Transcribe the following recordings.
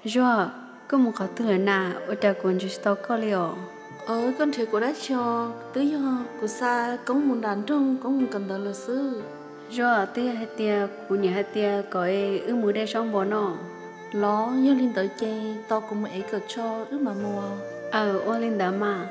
Zuag, koj mus qhov twg lawm na, ua cas kuv nrhiav tsis tau koj li os? Koj nrhiav kuv dab tsi os? Twb yog kuv xa koob mus nram nroog, koob mus kawm ntawv lawm xwb. Zuag, twb yog hais tias kuv niam hais tias kom wb mus de zaub npua no. Los yog li ntawd ces tos kuv mus ev kawm tso wb mam mus. Aws, ua li ntawd mas.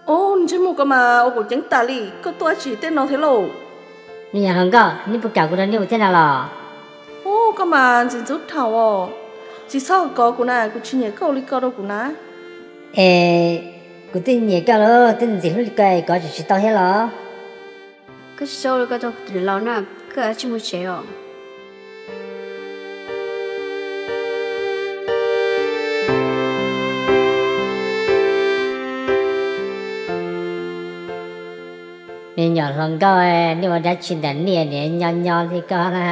Ub, ntsej muag koj mas ua kuv ceeb tas li, koj tuaj dab tsi tej no thiab lauj? Me nyuam hluas nkauj, neb puas kam kuv rau neb ua thiab na los? Ub, koj mas ntxim ntxub dhau os. Tsis txhob kov kuv na, kuv tsis nyiam koj ua li ko rau kuv na. Es kuv twb nyiam koj los twb ntxim hlub li ko es kov tsis tau thiab los? Koj tsis txhob ua li ko rau kuv niam laus na, koj cia li mus tsev os. Me nyuam hluas nkauj, nej ua dab tsi ntawm nej niam nyo nyo li ko na?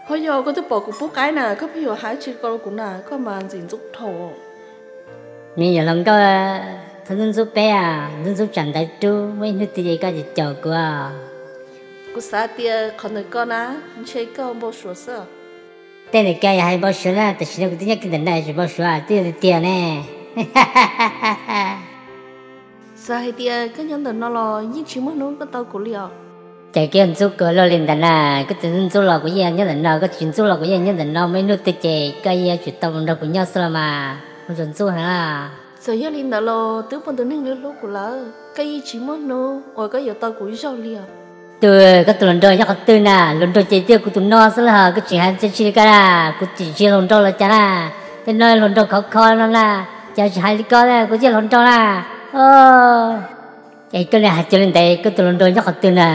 Ho yog koj twb pom kuv pub qaib na, koj pheej yuav hais tsis ko rau kuv na, koj mas ntxim ntxub dhau. Me nyuam hluas nkauj, txhob ntxub ntxub peb, ntxub ntxub tsam ntawv rub, muaj ib hnub twg ces koj caum kuv. Kuv xav tias qhov ntawm koj na, ntshe koj npau suav xwb. Tej ntawm koj yog hais npau suav na, tam sim no kuv twb nyob kiag ntawm no tsis npau suav twb yog tiag tiag ne. Xav hais tias koj nyob ntawm no los yeej tsis muaj hnub koj tau kuv li os. Ces koj ntxub kuv luaj li ntawd na, koj txawm ntxub los kuv yeej nyob ntawm no, koj tsis ntxub los kuv yeej nyob ntawm no, muaj ib hnub twg ces koj yeej yuav tsum tau mus nrog kuv nyob xwb los mas, ua tsaug ntxub heev. Txawm yog li ntawd los twb muaj tus neeg hlub hlub kuv lawm, koj yeej tsis muaj hnub uas koj yuav tau kuv ib zaug li os. Tus, koj tus hluas nraug nyob qhov twg na? Hluas nraug ces twb yog kuv tus no xwb los, koj tseem hais tsis li ko na, kuv tseem tsis hluas nraug los cas na? Tej no hluas nraug khov kho no na, cas tsis hais li ko, kuv twb yog hluas nraug na. Es koj niam hais cov li ntawd, koj tus hluas nraug nyob qhov twg na?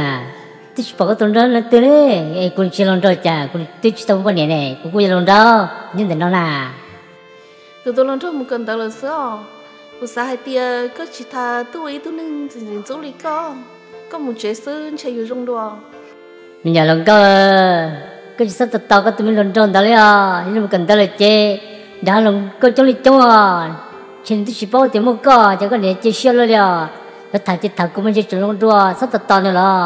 Twb tsis pom koj tus hluas nraug leej twg li. Es kuv tsis hluas nraug cas kuv twb tsis tau muaj poj niam ne, kuv kuj yog hluas nraug nyob ntawm no na. Kuv tus hluas nraug mus kawm ntawv lawm xwb os. Kuv xav hais tias koj tsis tas tuaj ua ib tug neeg ntxim ntxim ntxub li koj, koj mus tsev xwb ntshe yuav zoo dua. Me nyuam hluas nkauj, koj tsis txhob tos tos koj tus me hluas nraug ntawd li os, yog mus kawm ntawv lawm ces nrog hluas nkauj coob li coob os. Ntshe nws twb tsis paub tias muaj koj, ces koj niam cia siab luaj li os. Yuav tham ces tham, kuv mas ntshe tseem zoo dua, txhob tos tos nws los.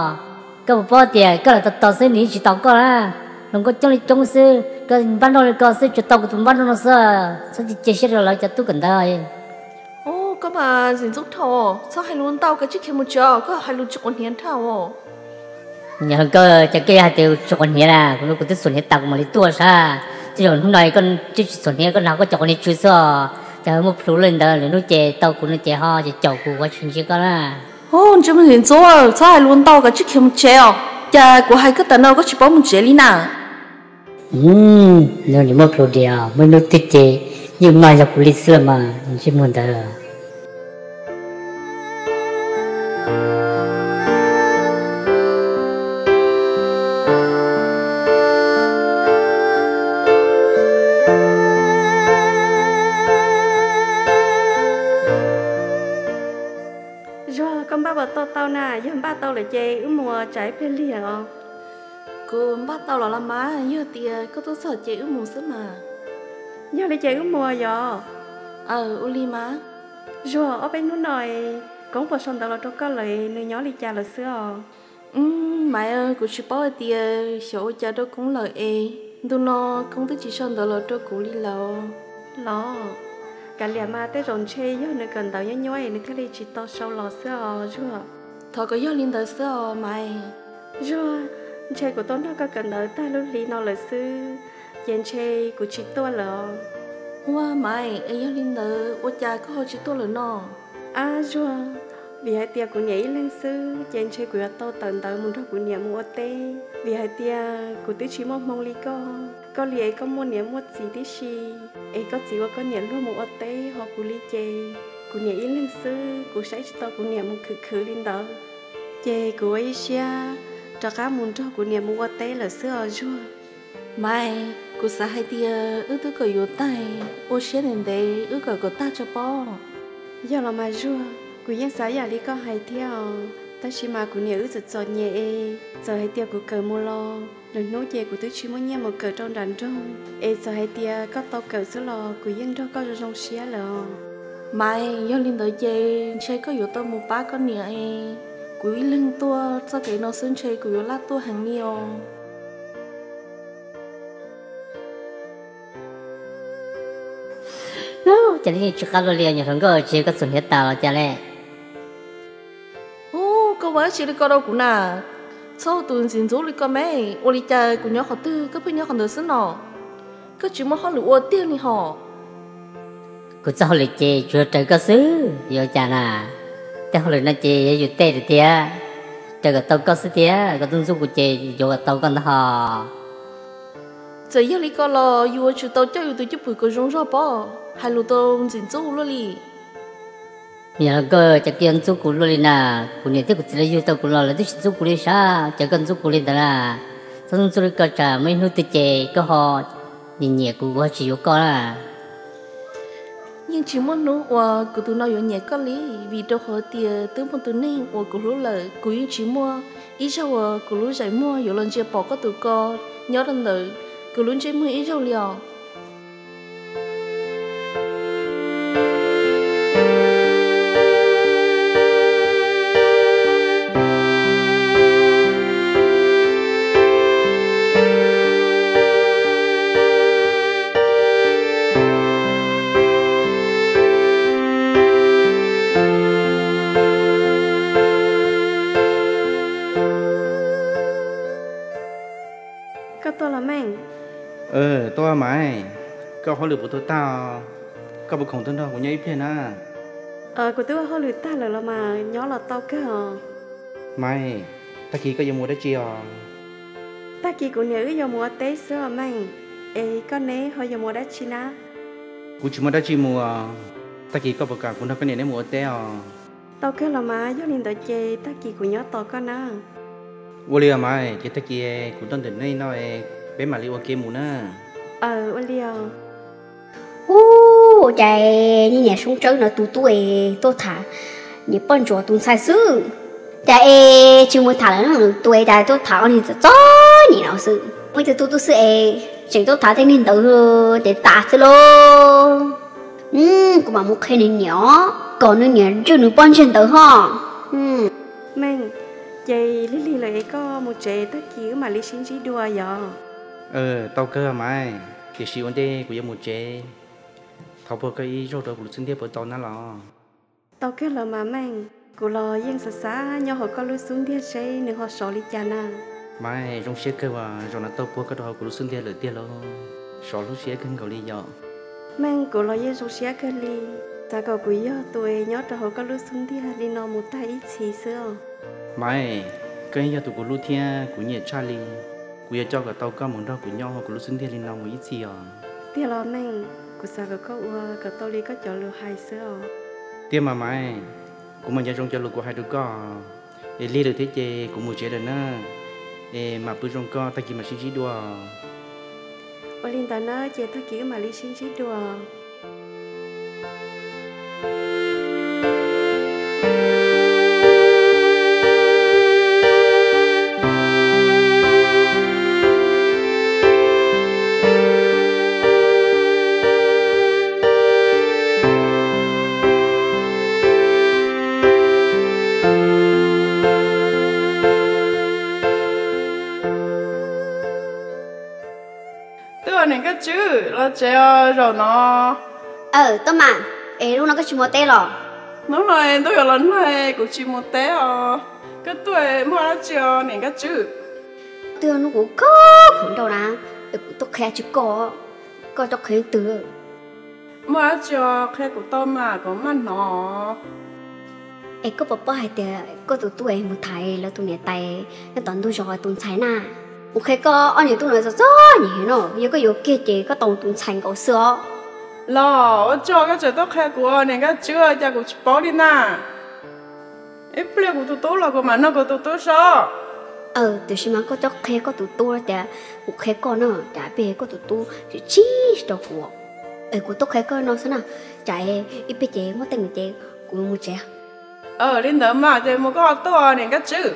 Koj puas paub tias koj lam tos tos xwb nws yeej tsis tos koj na. Hluas nkauj coob li coob xwb, koj npab nrauj li ko xwb tsuas tau kuv tus npab nrauj no xwb. Txhob cia siab rau lawv cov tub kawm ntawv. Ub, koj mas ntxim ntxub dhau, txhob hais lus ntau, koj tsis khiav mus tsev, koj hais lus tsis quav hniav dhau. Me nyuam hluas nkauj, cas koj yuav hais tias tsis quav hniav na, kuv, kuv twb xuas hniav tas kuv mam li tuaj sav. Tej zaum hnub no koj twb tsis xuas hniav, koj nag koj cov quav hniav tsw xwb os. Cas muaj plhus li ntawd, lwm hnub ces tau kuv no ces ho ces caum kuv, kuv tsis ntsia koj na. Ub, ntsej muag ntxim ntxub, txhob hais lus ntau, koj tsis khiav mus tsev os. Cas kuv hais koj tas no koj tsis paub mus tsev li na. Nws muaj plhus diam, muaj ib hnub twg ces yeej mag yog kuv li xwb los mas ntsej muag ntawd. Zuag, koj npaj puas tau tau na? Yog npaj tau lawm ces wb mus tsam ib pliag lig os. Kuv npaj tau los los mas, yog tias koj tuaj txog ces wb mus xwb mas. Yog li ces wb mus yom. Aw, ua li mas. Zuag, ob peb hnub no Koob puas sau ntawv los rau koj lawm, nws nyob li cas lawm xwb os? Maiv, kuv tsis paub hais tias xyov ua cas rau Koob lawm es ntu no Koob twb tsis sau ntawv los rau kuv li lawm. Los, kav liam mas, tej zaum ntshe yog nws kawm ntawv nyob nyob es nws thiaj li tsis tau sau los xwb os Zuag. Thov kom yog li ntawd xwb os Maiv. Zuag, ntshe kuv tau nrog koj kawm ntawv tag lub hli no lawm xwb, ces ntshe kuv tsis tuaj lawm os. Ua Maiv, es yog li ntawd ua cas koj ho tsis tuaj lawm no? Ab Zuag, vim hais tias kuv niam ib leeg xwb ces ntshe kuv yuav tau tawm ntawv mus nrog kuv niam mus ua teb, vim hais tias kuv twb tsis muaj hmoo li koj. Koj li es koj muaj niam muaj txiv tib si, es koj txiv ua koj niam luag mus ua teb, ho kuv li ces kuv niam ib leeg xwb, kuv saib tsis tau kuv niam mus khwv khwv li ntawd. Ces kuv ua ib siab rov qab mus nrog kuv niam mus ua teb lawm xwb os Zuag. Maiv, kuv xav hais tias wb twb kawm yuav tag, ua siab ntev ntev wb kawm kom tag tso pob. Yog los mas Zuag, kuv yeej xav yam li koj hais thiab os, tab sis mas kuv niam wb txom txom nyem es txawm hais tias kuv kawm mus los lwm hnub ces kuv twb tsis muaj nyiaj mus kawm rau nram nroog, es txawm hais tias koj tau kawm xwb los kuv yeej nrog koj zoo zoo siab lawm os. Maiv, yog li ntawd ces ntshe koj yuav tau mus pab koj niam es. Kuv ib leeg tuaj txoj kev no xwb ntshe kuv yuav laj tuaj heev li os. Cas li tsis qab luaj li, nyuam hluas nkauj, tsis yog koj txom nyem tas los cas li? Ub, koj ua dab tsi li ko rau kuv na? Txhob ua tus ntxim ntxub li ko me, ua li cas kuv nyob qhov twg koj pheej nyob qhov ntawd xwb no? Koj tsis muaj hauj lwm ua tiag li hos? Kuv txoj hauj lwm ces tsuas yog raws koj xwb, yuav cas na? Tej hauj lwm no ces yog yus tej lawm thiab, raws kom tau koj xwb thiab, koj tub ntxub kuv ces yuav kom tau koj ntag hos. Txawm yog li ko los yus ua tsis tau coj yus tus cwj pwm kom zoo zog pob, hais lus tau ntxim ntxub luaj li. Yog los koj cas koj yuav ntxub kuv luaj li na? Kuv niam thiab kuv txiv lawv yug tau kuv los lawv twb tsis ntxub kuv li sav, cas koj ntxub kuv li ntawd na? Txhob ntxub li ko, tsam muaj ib hnub twg ces koj ho nyiam nyiam kuv, kuv ho tsis yuav koj na. Yeej tsis muaj hnub uas kuv tus no yuav nyiam koj li, vim rau qhov tias twb muaj tus neeg uas kuv hlub lawm, kuv yeej tsis muaj ib zaug uas kuv lub zeem muag yuav los ntsia pom koj tus ko nyob rau ntawm kuv lub ntsej muag ib zaug li os. Koj tuaj los Meej? Tuaj Maiv, koj hauj lwm puas tau tag? Koj puas khoom tuaj nrog kuv nyob ib pliag na? Kuv twb ua hauj lwm tag lawm los mas, nyob los tau kawg os. Maiv, tag kis koj yuav mus ua dab tsi os? Tag kis kuv niam wb yuav mus ua teb xwb os Meej, es koj neb ho yuav mus ua dab tsi na? Kuv tsis muaj dab tsi mus, tag kis koj puas kam kuv nrog koj niam neb mus ua teb os? Tau kawg los mas, yog li ntawd ces tag kis kuv nyob tos koj na. Ua li os Maiv, ces tag kis kuv tuaj ntawm nej no, peb mam li ua ke mus na. Aws, ua li os. Ub, cas niag niam Soob Tsawb no tus tub es tuaj tham niam poj ntsuam tus ntxhais xwb. Cas es tsis mus tham lawm no, tus es cas tuaj tham ob niag txom txom nyem no xwb. Muaj ib tug tub tub xwb es tseem tuaj tham tej niag ntawd ces tas xwb lauj. Kuv mam mus qhia nws niam, kom nws niam ntswj nws pob ntseg ntawd ho. Meej, ces lig lig lawm es koj mus tsev, tag kis wb mam li sib ntsib dua yom. Tau kawg Maiv, tiam sis ua ntej kuv yuav mus tsev, thov puag koj ib zaug rau kuv lub xub ntiag puas tau na los? Tau kawg los mas Meej, kuv los yeej xav xav nyob hauv koj lub xub ntiag seb nws ho sov li cas na. Maiv, zoo siab kawg uas zaum no tau puag koj rau hauv kuv lub xub ntiag lawm tiag lauj, sov lub siab kawg nkaus li yom. Meej, kuv los yeej zoo siab kawg li, xav kom kuv yog tus es nyob rau hauv koj lub xub ntiag li no mus tag ib txhis xwb os. Maiv, koj yeej yog tus kuv hlub thiab kuv nyiam tshaj li, kuv yuav coj kom tau koj mus nrog kuv nyob hauv kuv lub xub ntiag li no mus ib txhis os. Tiag los Meej, kuv xav kom koj ua kom tau li koj cov lus hais xwb os. Tiag mas Maiv, kuv mas nco zoo cov lus kuv hais rau koj, es lig lawm thiab ces kuv mus tsev lawm na, es mam pw zoo koj, tag kis mam sib ntsib dua. Ua li ntawd na, ces tag kis wb mam li sib ntsib dua. Twb ua niam Nkauj Tswb los tsev os zaum no. Aw, Tub Mas, es hnub no koj tsis mus teb los? Hnub no ntuj yuav los nag, kuv tsis mus teb os. Koj tuaj muaj dab tsi os niam Nkauj Tswb? Twb yog hnub kuv khov kho nrau na, es kuv tuaj qhia tsis koj, koj tuaj qhia twg? Muaj dab tsi os, qhia kuv tau mas kuv maj hnov. Es koj puas paub hais tias koj tus tub es mus tham lawv tus niam tais nyob tom ntug zos tus ntxhais na? Kuv qhia koj, ob niam tub no txom txom nyem no, yog koj yuav kiag ces koj tau tus ntxhais nkaus xwb os. Los ua tsaug koj tseem tuaj qhia kuv niam Nkauj Tswb, cas kuv tsis paub li na. Ib pliag kuv tus tub los kuv mam nug kuv tus tub saib. Aw, tiam sis mas koj txhob qhia koj tus tub tias kuv qhia koj na, cas ib pliag koj tus tub tsis tsis rau kuv. Es kuv tuaj qhia koj no xwb na, cas ib pliag ces muaj teeb meem ces kuv mus tsev. Aw, li ntawd mas ces mus koj ho tuaj niam Nkauj Tswb.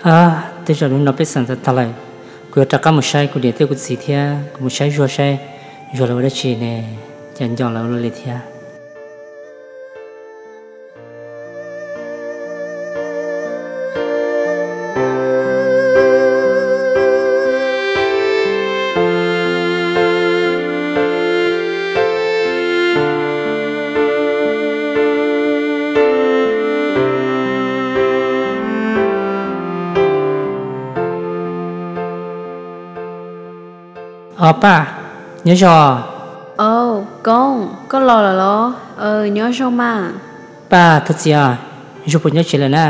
Ab, tej zaum hnub no peb xeem tag tag lawm, kuv yuav rov qab mus saib kuv niam thiab kuv txiv thiab kuv mus saib Zuag saib Zuag lawv ua dab tsi ne, cas nco lawv ua luaj li thiab. Au Paj, nyob zoo. Au Koob, koj los lawm los? Nyob zoo mas. Paj, thov txim os, Zuag puas nyob tsev lawm na?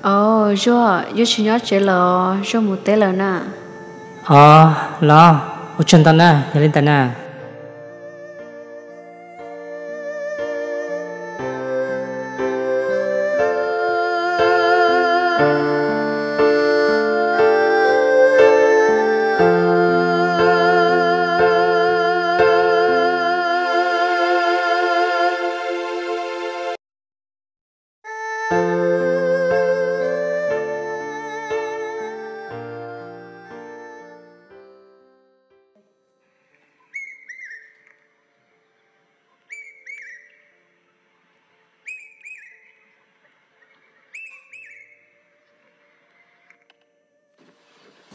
Au, Zuag yuav tsis nyob tsev lawm os, Zuag mus teb lawm na. Au, los, ua tsaug ntau na, yog li ntawd na.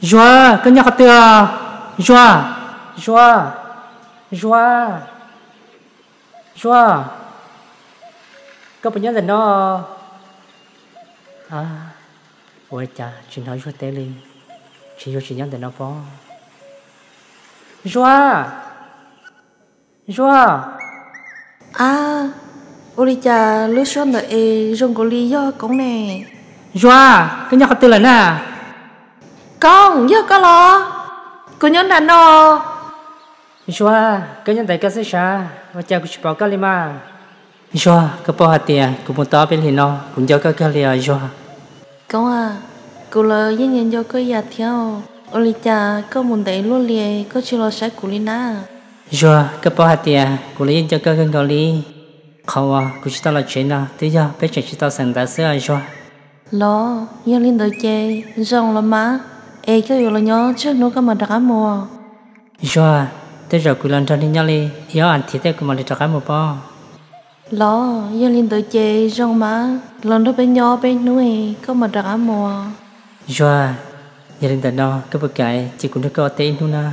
Zuag, koj nyob qhov twg? Zuag, Zuag, Zuag, Zuag, koj puas nyob ntawm no? Ua cas tsis hnov Zuag teb li? Tsis yog Zuag tsis nyob ntawm no pob? Zuag, Zuag. Ab, ua li cas lub suab ntawm es zoo nkaus li yog Koob ne? Zuag, koj nyob qhov twg lawm na? Koob, yog koj los? Kuv nyob nram no. Zuag, koj nyob ntawm koj xwb sav, ua cas kuv tsis pom koj li mas? Zuag, koj paub hais tias kuv mus tau ob peb hlis no kuv nco koj kawg li os Zuag. Koob a, kuv los yeej nco koj ib yam thiab. Ua li cas koj mus ntev luaj li koj tsis los saib kuv li na? Zuag, koj paub hais tias kuv los yeej nco koj kawg nkaus li. Qhov uas kuv tsis tau los tsev no twb yog peb tseem tsis tau xeem ntawv xwb os Zuag. Los yog li ntawd ces zoo los mas, es koj yuav los nyob tsawg hnub koj mam rov qab mus? Zuag, tej zaum kuv los nrog nej nyob li ib ob as thiv tej kuv mam li rov qab mus pob. Los yog li ntawd ces zoo mas, los nrog peb nyob peb hnub es koj mam rov qab mus. Zuag, yog li ntawm no koj puas kam cia kuv nrog koj ua teb ib hnub na?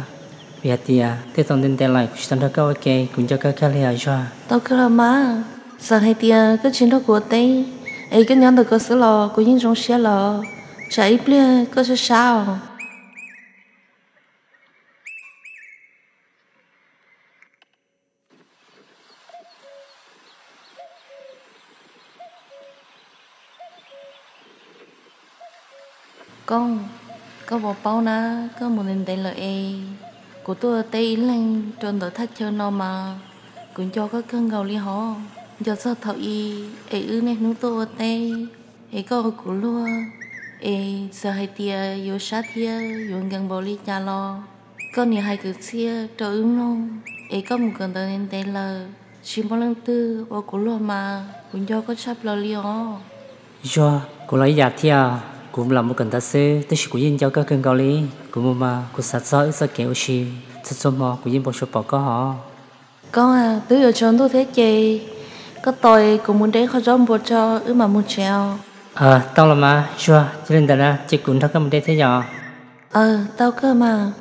Vim hais tias twb tau ntev ntev lawm kuv tsis tau nrog koj ua ke, kuv nco koj kawg li os Zuag. Tau kawg los mas, txawm hais tias koj tsis nrog kuv ua teb, es koj nyob ntawm koj xwb los kuv yeej zoo siab lawm. Tsam ib pliag koj sab sab os. Koob, koj puas paub na, koj mus ntev ntev lawm es kuv tuaj ua teb ib leeg rau ntawm thaj chaw no mas kuv nco koj kawg nkaus li hov. Nco txog thaum ub es wb niaj hnub tuaj ua teb, es koj ua kuv luag, es txawm hais tias yuav sab thiab yuav nkees npaum li cas los koj niam hais kwv txhiaj rau wb mloog, es koj mus kawm ntawv ntev ntev lawm, tsis muaj leej twg ua kuv luag mas kuv nco koj tshaj plaws li os. Zuag, kuv los ib yam thiab, kuv los mus kawm ntawv xwb tab sis kuv yeej nco koj kawg nkaus li. Kuv mus mas kuv xav txog wb txoj kev ua si, txhua txhua hmo kuv yeej npau suav pom koj hov. Koob, twb yuav tsaus ntuj thiab ces koj tos kuv mus de qhov zaub npua tso wb mam mus tsev os. Tau los mas Zuag, yog li ntawd na ces kuv nrog koj mus de thiab yom. Aw, tau kawg mas.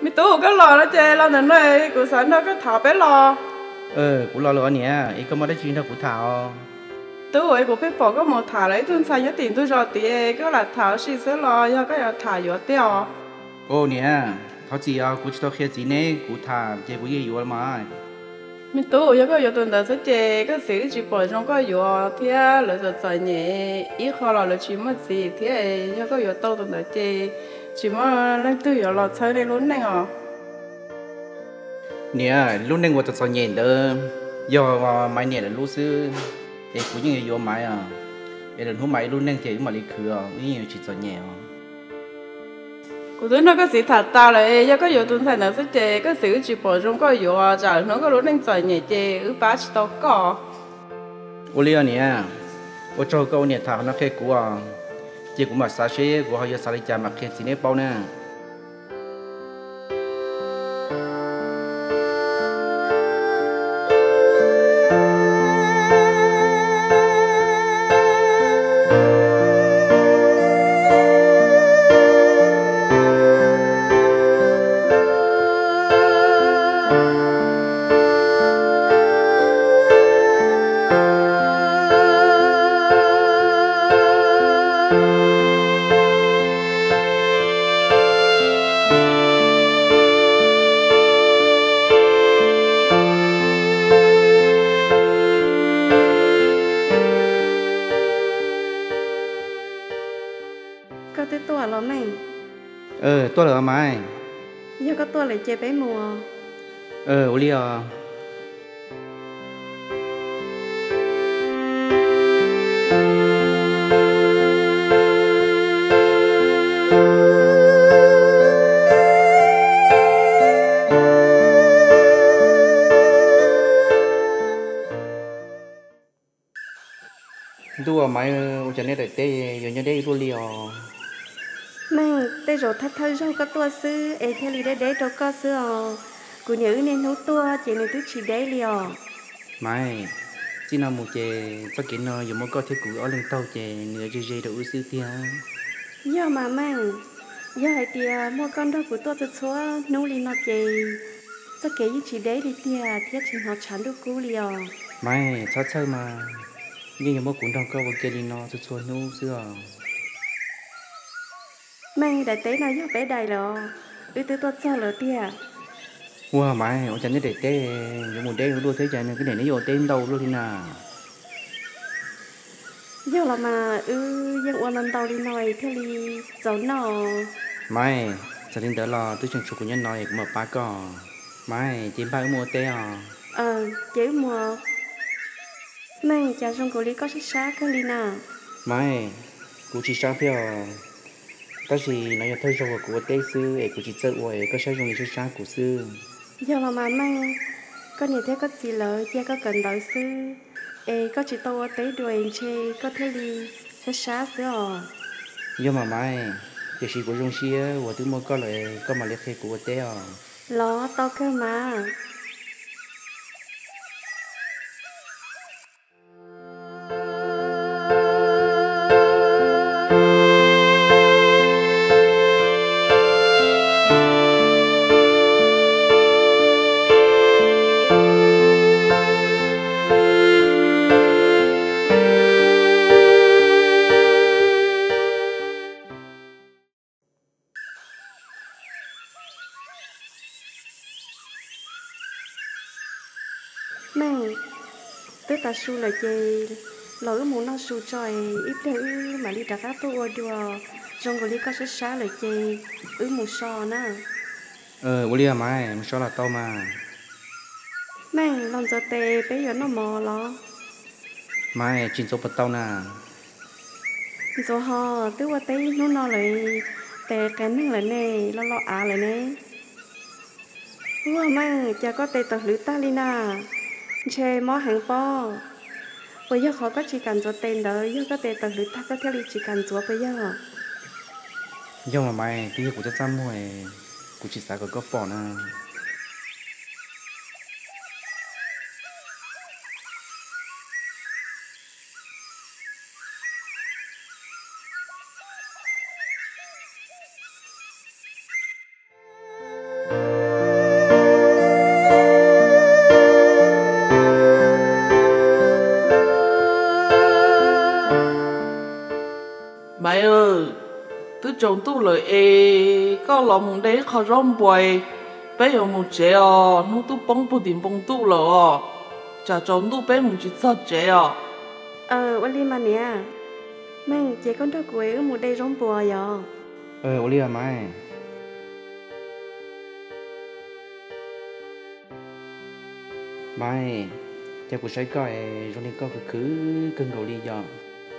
Me tub, koj los no ces los ntawm no, kuv xav nrog koj tham peb los. Kuv los lawm os niam, es koj muaj dab tsi nrog kuv tham os? Tub, es kuv pheej pom koj mus tham lawv ib tug ntxhais nyob tim ntug zos tid, koj lam tham ua si xwb los yog koj yuav tham yuav tiag os? Niam, thov txim os, kuv tsis tau qhia txiv neb, kuv tham ces kuv yeej yuav mas. Me tub, yog koj yuav tus ntawd xwb ces koj txiv wb tsis pom zoo koj yuav thiab, lawv txom txom nyem, ib qho los lawv tsis muaj txiv thiab, yog koj yuav tau tus ntawd ces tsis muaj leej twg yuav los txhawb nej lub neej os. Niam, lub neej uas txom txom nyem ntawd yog Maiv niam lawv lub xwb, es kuv yeej yuav yuav Maiv os, es lwm hnub Maiv ib lub neej ces wb mam li khwv os, wb yeej yuav tsis txom nyem os. Kuv twb nrog koj txiv tham tas lawm, yog koj yuav tus ntxhais ntawd xwb ces koj txiv wb tsis pom zoo koj yuav, tsam hnub koj lub neej txom nyem ces wb pab tsis tau koj. Ua li os niam, ua tsaug koj ua niam tham qhov no qhia kuv os, ces kuv mam xav seb kuv ho yuav xav li cas mam qhia txiv neb paub na. Koj twb tuaj los Meej? Tuaj lawm Maiv. Yog koj tuaj lawm ces peb mus. Ua li os. Ntuj, Maiv, ua cas nej daim teb yuav nyob deb ib luaj li os? Meej, tej zaum thawj thawj zaug koj tuaj xwb es thiaj li deb deb rau koj xwb os. Kuv niam wb niaj hnub tuaj ces nws twb tsis deb li os. Maiv, txij no mus ces txoj kev no yuav muaj koj thiab kuv ob leeg taug ces nws yuav ze ze rau wb xwb tiag. Yog mas Meej, yog hais tias muaj koj nrog kuv tuaj txhua txhua hnub li no ces txoj kev yeej tsis deb li tiag thiab tsis hnov tshav ntuj kub li os. Maiv, txhob txhawj mas, yeej yuav muaj kuv nrog koj ua ke li no txhua txhua hnub xwb os. Meej, daim teb no yog peb daim lawm os, wb twb tuaj txog lawm tiag. Ua Maiv, ua cas nej daim teb yuav mus deb ua luaj thiab, cas nws koj niam neb yuav ua teb ntau luaj li na? Yog los mas, wb yeej ua ntau ntau li no thiaj li txaus noj. Maiv, txawm li ntawd los twb tseem tshuav kuv nyob no es kuv mam pab koj. Maiv, ces npaj wb mus ua teb os. Ces wb mus. Meej, cas zoo nkaus li koj sab sab kawg li na? Maiv, kuv tsis sab thiab os. Tab sis no yog thawj zaug uas kuv ua teb xwb es kuv tsis txawj ua es koj saib zoo li sab sab kuv xwb. Yog los mas Meej, koj niam thiab koj txiv lawv cia koj kawm ntawv xwb, es koj tsis tau ua teb dua es ntshe koj thiaj li sab sab xwb os. Yog mas Maiv, tiam sis kuv zoo siab uas twb muaj koj lawm, koj mam li qhia kuv ua teb os. Los tau kawg mas. Meej, twb tav su lawm ces los wb mus noj su tso es ib pliag wb mam li rov qab tuaj ua dua. Zoo nkaus li koj sab sab lawm ces wb mus so na. Ua li Maiv, mus so los tau mas. Meej, los ntxuav tes peb yuav noj mov los? Maiv, tsis ntxuav puas tau na? Ntxuav ho, twb ua teb ib hnub no lawm, tes qias neeg lawm ne, lo lo av lawm ne. Ua Meej, cas koj tes tawm hlwv tag li na? Ntshe mob heev pob. Puas yog qhov koj tsis kam ntxuav tes ntawd yog koj tes tawm hlwv tag koj thiaj li tsis kam ntxuav puas yog? Yog mas Maiv, twb yog kuv txaj txaj muag, kuv tsis xav kom koj pom na. Maiv, twb tsaus ntuj lawm es koj los mus de ib qho zaub npua, peb yuav mus tsev os, hnub twb poob puag tim npoo ntuj lawm os, tsam tsaus ntuj peb mus tsis txog tsev os. Ua li mas niam. Meej, ces koj nrog kuv wb mus de zaub npua yog? Ua li Maiv. Maiv, cas kuv saib koj es zoo li koj khwv khwv kawg nkaus li yog?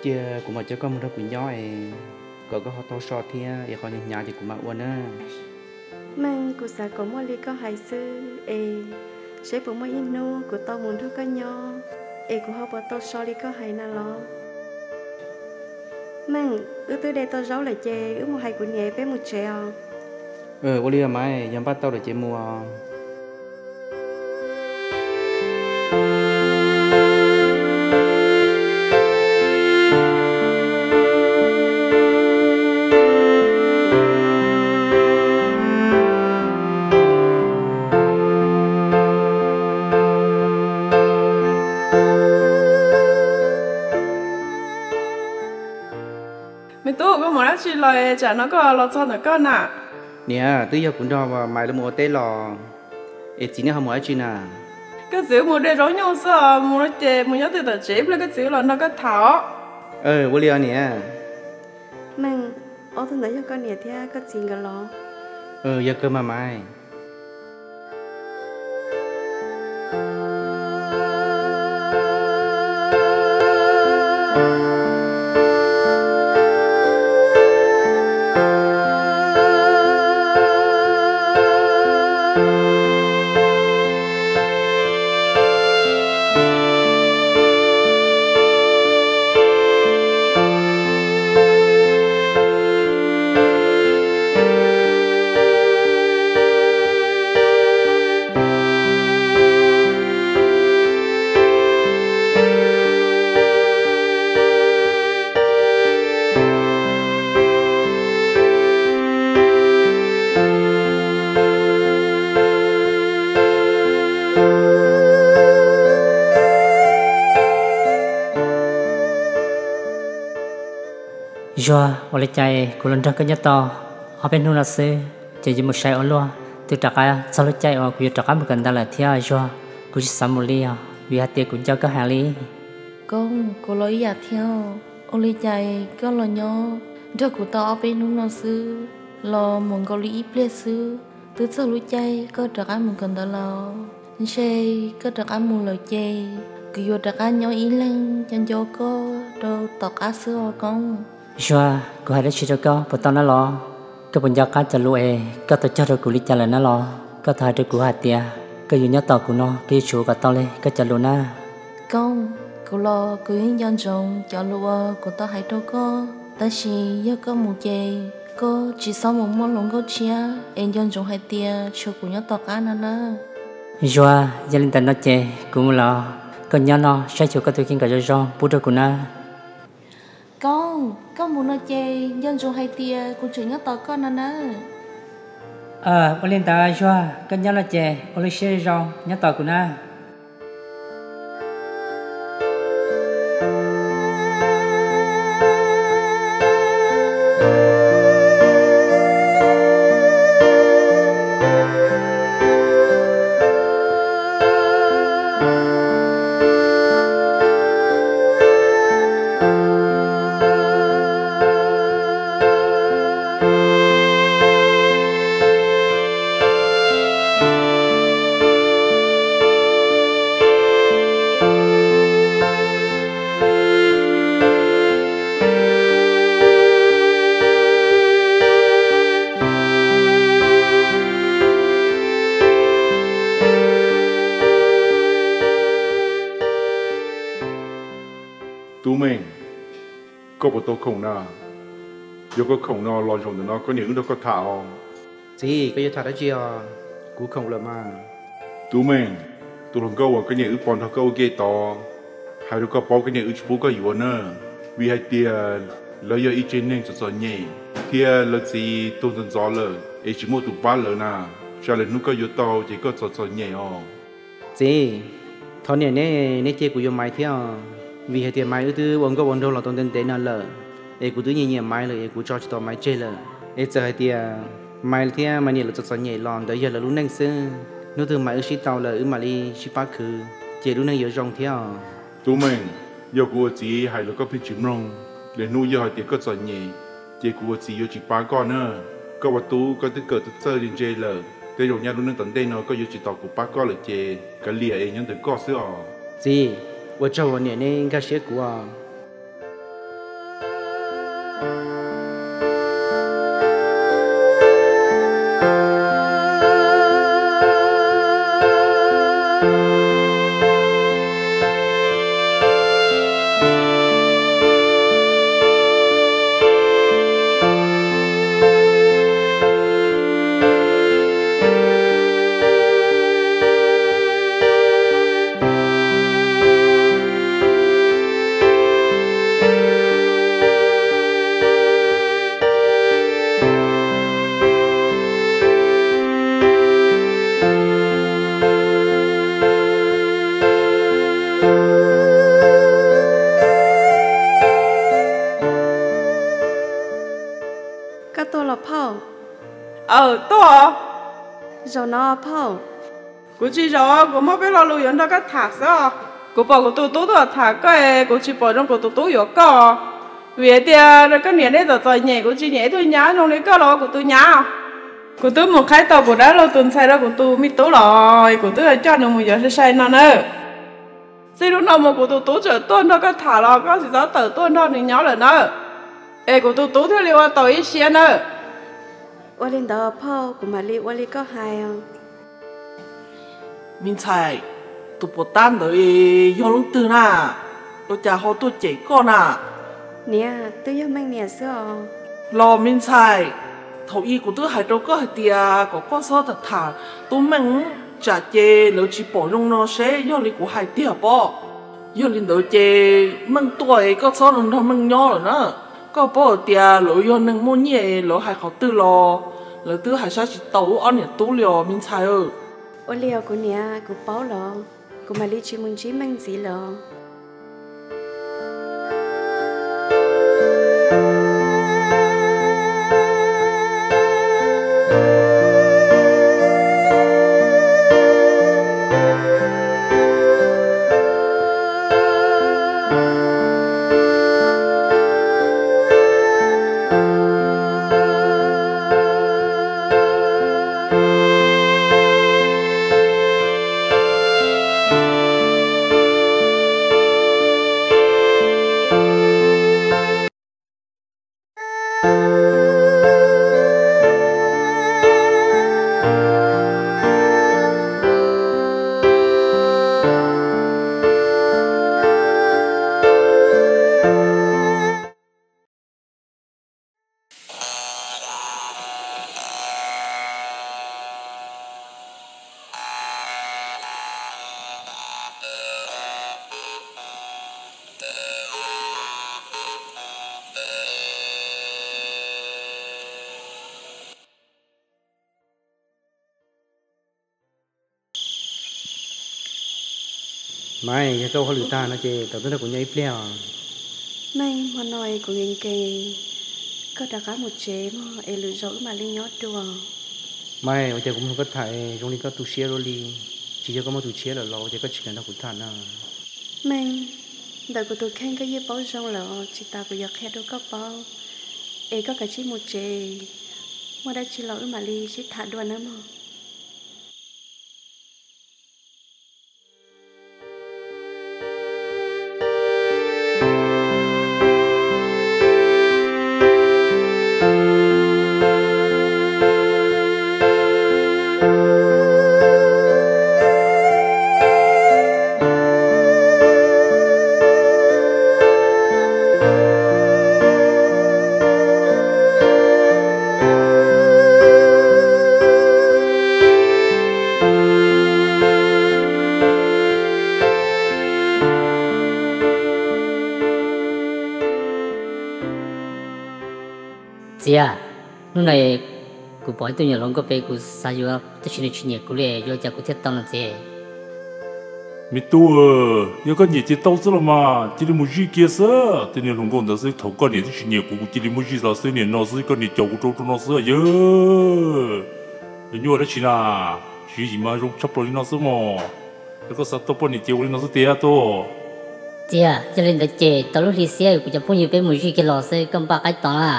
Cia kuv mam coj koj mus nrog kuv nyob es kom koj ho tau so thiab es qhov hnyav hnyav ces kuv mam ua na. Meej, kuv xav kom muaj li koj hais xwb es seb puas muaj ib hnub kuv tau mus nrog koj nyob es kuv ho puas tau so li koj hais na los? Meej, wb twb de tau zaub lawm ces wb mus hais kuv niam peb mus tsev os. Ua li Maiv, yog npaj tau lawm ces mus. Me tub, koj mus dab tsi los tsam no koj los txog ntawm koj na? Niam, twb yog kuv nrog Maiv lawv mus ua teb los, es txiv nej ho mus dab tsi na? Koj txiv mus de zaub nyuj xwb, mus ces mus nyob twg tom tsev ib pliag koj txiv los nrog koj tham os. Ua li os niam. Meej, ob tug ntawd yog koj niam thiab koj txiv nkawd los? Yog kawg mas Maiv. Zuag, ua li cas kuv los nrog koj nyob tau ob peb hnub no xwb ces yuav mus sai ua luaj, twb rov qab txog lub caij uas kuv yuav rov qab mus kawm ntawv lawm thiab Zuag. Kuv tsis xav mus li os, vim hais tias kuv nco koj heev li. Koob, kuv los ib yam thiab. Ua li cas koj los nyob nrog kuv tau ob peb hnub no xwb, los mus nkaus li ib pliag xwb, twb txog lub caij koj rov qab mus kawm ntawv lawm. Ntshe koj rov qab mus lawm ces kuv yuav rov qab nyob ib leeg nco nco koj rau tom qab xwb os Koob. Zuag, kuv hais dab tsi rau koj puas tau na los? Koj puas nco qab cov lus es koj tau cog rau kuv li cas lawm na los? Koj tau hais rau kuv hais tias koj yuav nyob tos kuv no, koj yuav tsum ua kom tau li koj cov lus na. Koob, kuv los kuv yeej nco ntsoov cov lus uas kuv tau hais rau koj, tab sis yog koj mus ces koj tsis txhob mus muaj hluas nkauj tshiab es nco ntsoov hais tias tshuav kuv nyob tom qab no na. Zuag, yog li ntawd no ces kuv mus los, koj nyob no saib xyuas koj tus kheej kom zoo zoo pub rau kuv na. Koob, koj mus no ces nco ntsoov hais tias kuv tseem nyob tos koj no nawb. Ua li ntawd Zuag, koj nyob no ces ua lub siab zoo nyob tos kuv na. Tub Meej, koj puas tau khoom na? Yog koj khoom no los zaum ntawm no koj niam wb nrog koj tham os. Txiv, koj yuav tham dab tsi os? Kuv khoom lawm mas. Tub Meej, tus hluas nkauj uas koj niam wb pom nrog koj ua ke tod, hais rau koj paub koj niam wb tsis pub koj yuav na, vim hais tias lawv yog ib tsev neeg txom txom nyem thiab lawv txiv tuag ntxov ntxov lawm es tsis muaj tus pab lawv na, tsam lwm hnub koj yuav tau ces koj txom txom nyem os. Txiv, thov niam neb, neb cia kuv yuav Maiv thiab os, vim hais tias Maiv wb twb ua nkauj ua nraug los tau ntev ntev no lawm. Es kuv twb nyiam nyiam Maiv lawm es kuv tso tsis tau Maiv tseg lawm. Es txawm hais tias Maiv thiab Maiv niam lawv txom txom nyem los ntawd yog lawv lub neej xwb. Hnub twg Maiv wb sib tau lawm wb mam li sib pab khwv, ces lub neej yuav zoo thiab os. Tub Meej, yog kuv ua txiv hais los koj pheej tsis mloog. Lwm hnub yog hais tias koj txom nyem, ces kuv ua txiv yuav tsis pab koj na. Koj ua tub koj twb kawm txawj ntse lawm, tej zaum nyaj lub neej tom ntej no koj yuav tsis tau kuv pab koj lawm ces kav liam es nyob ntawm koj xwb os. Txiv, ua tsaug uas niam neb nkag siab kuv os. Koj tuaj los phauj? Aw, tuaj. Zaum no phauj? Kuv tsis zaum, kuv muaj peb lo lus yuav nrog koj tham xwb. Kuv pom kuv tus tub tuaj tham koj, kuv tsis pom zoo kuv tus tub yuav koj. Vim tias koj niam nej txom txom nyem, kuv tsis nyiam ib tug nyab zoo li koj los ua kuv tus nyab. Kuv twb mus qhaib tau kuv dab laug tus ntxhais rau kuv tus me tub los, kuv twb coj nws mus yuav sai sai no nawb. Txij hnub no mus kuv tus tub txawm tuaj nrog koj tham los koj tsis txhob tawm tuaj nrog nws nyob lawm nawb, es kuv tus tub thiaj li ua tau ib siab nawb. Ua li ntawd phauj, kuv mam li ua li koj hais os. Me ntxhais, tus puas tab ntawd yog leej twg na? Ua cas ho tuaj cem koj na? Niam, twb yog Meej niam xwb os. Los me ntxhais, thaum ub kuv twb hais rau koj hais tias kom koj txhob tham tham Tub Meej, tsam ces lawv tsis pom zoo no seb yog li kuv hais tiag pob. Yog li ntawd ces Meej tuaj es koj txhob nrog Meej nyob lawm na. Koj paub hais tias lawv yog neeg muaj nyiaj, lawv hais qhov twg los lawv twb hais saib tsis taus wb ob niam tub li os me ntxhais. Ua li os kuv niam, kuv paub los, kuv mam li tsis mus ntsib Meej ntxiv lawm. Maiv, yog koj ua hauj lwm tag no ces tau tuaj nrog kuv nyob ib pliag os. Meej, hmo no es kuv nkees nkees, koj rov qab mus tsev mog es lwm zaus wb mam li nyob dua. Maiv, ua cas kuv mloog koj tham zoo li koj tu siab luaj li? Tsis yog koj muaj tus tshiab lawm los ua cas koj tsis kam nrog kuv tham na? Meej, ntawm kuv tus kheej koj yeej paub zoo lawm, tsis tas kuv yuav qhia rau koj paub. Es koj kav tsij mus tsev, muaj dab tsi los wb mam li sib tham dua nawb mog. Txiv, hnub no kuv pom ib tug nyuam hluas nkauj pem kuv xav yuav tab sis nws tsis nyiam kuv li, yuav cas kuv thiaj tau no txiv? Me tub, yog koj nyiam ces tau xwb los mas, cia li mus zij kiag xwb. Tej niag hluas nkauj ntawd xwb, thaum koj niam twb tsis nyiam kuv, kuv cia li muab zij los xwb, niam no xwb, koj niam caum kuv rau rau no xwb yawg. Yog nyuaj dab tsi na, tsis yim mas zoo tshaj plaws li no xwb mog. Yog koj xav tau poj niam ces ua li no xwb tiag tub. Txiv, yog li ntawd ces tau lub hli xiab kuv cov phooj ywg peb mus zij kiag los xwb, koj npaj qaib tos na.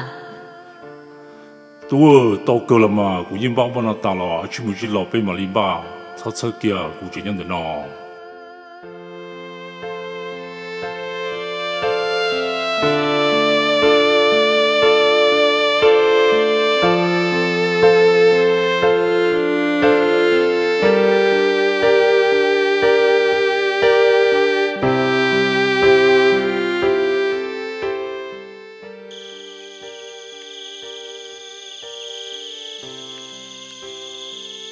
Tub, tau kawg los mas, kuv yeej npaj npaj no tas los, tsis mus zij los peb mam li npaj, txhob txhawj kiag, kuv tseem nyob ntawm no.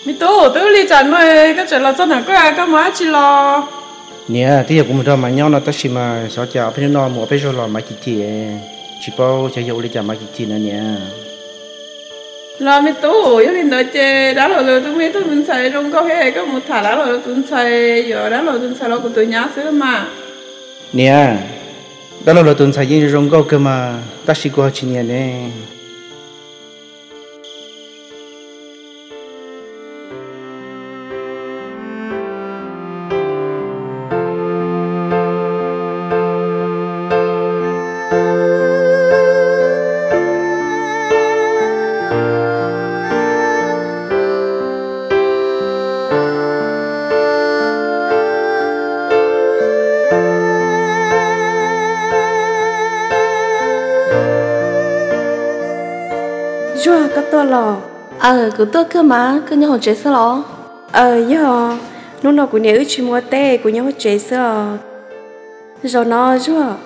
Me tub, twb li cas no koj tseem los txog ntawm koj, koj mus dab tsi los? Niam, twb yog kuv mus nrog Maiv nyob no tab sis mas xyov cas ob peb hnub no mus ob peb zaug los Maiv chim chim, tsis paub xyov yog ua li cas Maiv chim chim na niam. Los me tub, yog li ntawd ces dab laug lawv tus me tub tus ntxhais zoo nkauj thiab, koj mus tham dab laug lawv tus ntxhais, yuav dab laug tus ntxhais los kuv tus nyab xwb mas. Niam, dab laug lawv tus ntxhais yeej zoo zoo nkauj kawg mas, tab sis kuv ho tsis nyiam ne. Zuag, koj tuaj los? Aw, kuv tuaj kawg mas, koj nyob hauv tsev xwb los? Aw, yog, hnub no kuv niam wb tsis mus ua teb, kuv nyob hauv tsev xwb os. Zaum no Zuag.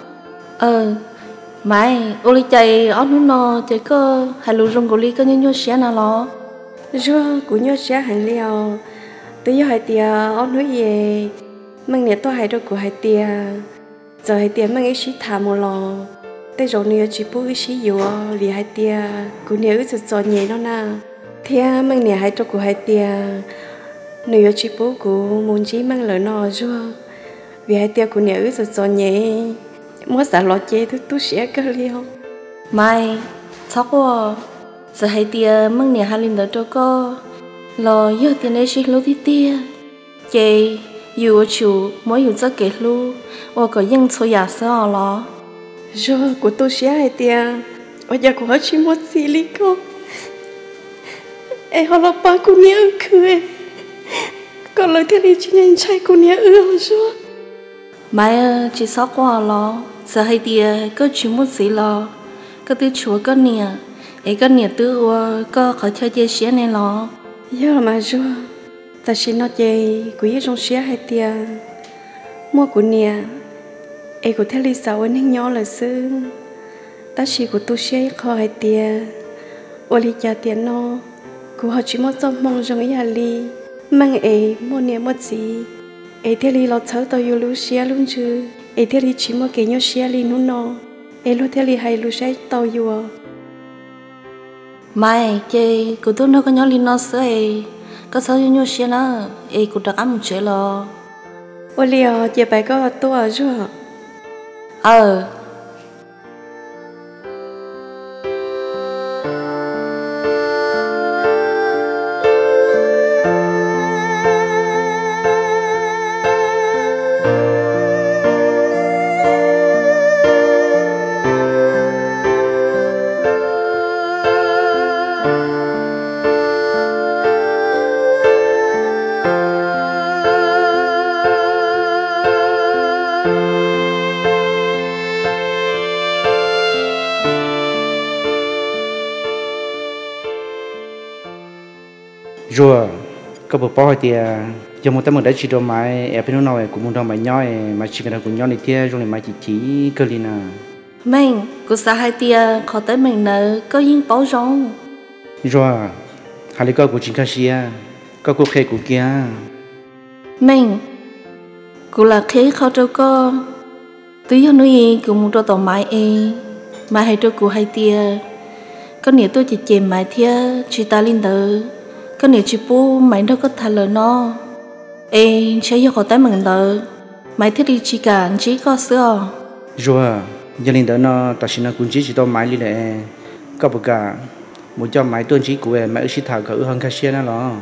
Aw, Maiv, ua li cas ob hnub no ces koj hais lus zoo nkaus li koj nyuaj nyuaj siab na los? Zuag, kuv nyuaj siab heev li os. Twb yog hais tias ob hnub i Meej niam tuaj hais rau kuv hais tias, txawm hais tias Meej wb sib tham mus los, tej zaum nws yuav tsis pub wb sib yuav vim hais tias kuv niam wb txom txom nyem no na. Thiab Meej niam hais rau kuv hais tias nws yuav tsis pub kuv mus ntsib Meej lawm no Zuag, vim hais tias kuv niam wb txom txom nyem, muab xav los ces tu tu siab kawg li os. Maiv, txhob quaj, txawm hais tias Meej niam hais li ntawd rau koj los yog tias nej sib hlub tiag tiag, ces yus yuav tsum muab yus txoj kev hlub ua kom yeej txhua yam xwb os los. Zuag, kuv tu siab hais tias ua cas kuv ho tsis muaj txiv li koj, es ho los pab kuv niam wb khwv, kom lawv thiaj li tsis ntshai kuv niam wb os Zuag. Maiv, tsis txhob quaj los, txawm hais tias koj tsis muaj txiv los koj twb tshuav koj niam, es koj niam twb ua koj qhov chaw cia siab ne los. Yog mas Zuag, tam sim no ces kuv yeej zoo siab hais tias muaj kuv niam, es kuv thiaj li xav ua neeg nyob lawm xwb. Tab sis kuv tu siab ib qho hais tias ua li cas tiam no kuv ho tsis muaj txoj hmoo zoo ib yam li Meej es muaj niam muaj txiv, es thiaj li los txhawb tau yus lub siab lub ntsws, es thiaj li tsis muaj kev nyuaj siab li hnub no, es luag thiaj li hais lus saib tau yus. Maiv, ces kuv tuaj nrog koj nyob li no xwb es koj txhob nyuaj nyuaj siab na, es kuv rov qab mus tsev los. Ua li os, ces pab koj tuaj Zuag. Aw. Zuag, koj puas paub hais tias yog muaj teeb meem dab tsi rau Maiv es peb hnub no kuv mus nrog Maiv nyob es Maiv tsis kam nrog kuv nyob li thiab zoo li Maiv chim chim kawg li na. Meej, kuv xav hais tias qhov teeb meem ntawd koj yeej paub zoo. Zuag, hais li koj kuv tsis nkag siab, koj kuj qhia kuv kiag. Meej, kuv lam qhia ib qho rau koj. Twb yog hnub i kuv mus rau tom Maiv es Maiv hais rau kuv hais tias koj niam tuaj cem cem Maiv thiab tsis tas li ntawd, koj niam tsis pub Maiv nrog koj tham lawm no. Es ntshe yog qhov teeb meem ntawd, Maiv thiaj li tsis kam ntsib koj xwb os. Zuag, yog li ntawd no tam sim no kuv ntsib tsis tau Maiv li lawm, koj puas kam mus coj Maiv tuaj ntsib kuv, Maiv wb sib tham kom wb ho nkag siab na los?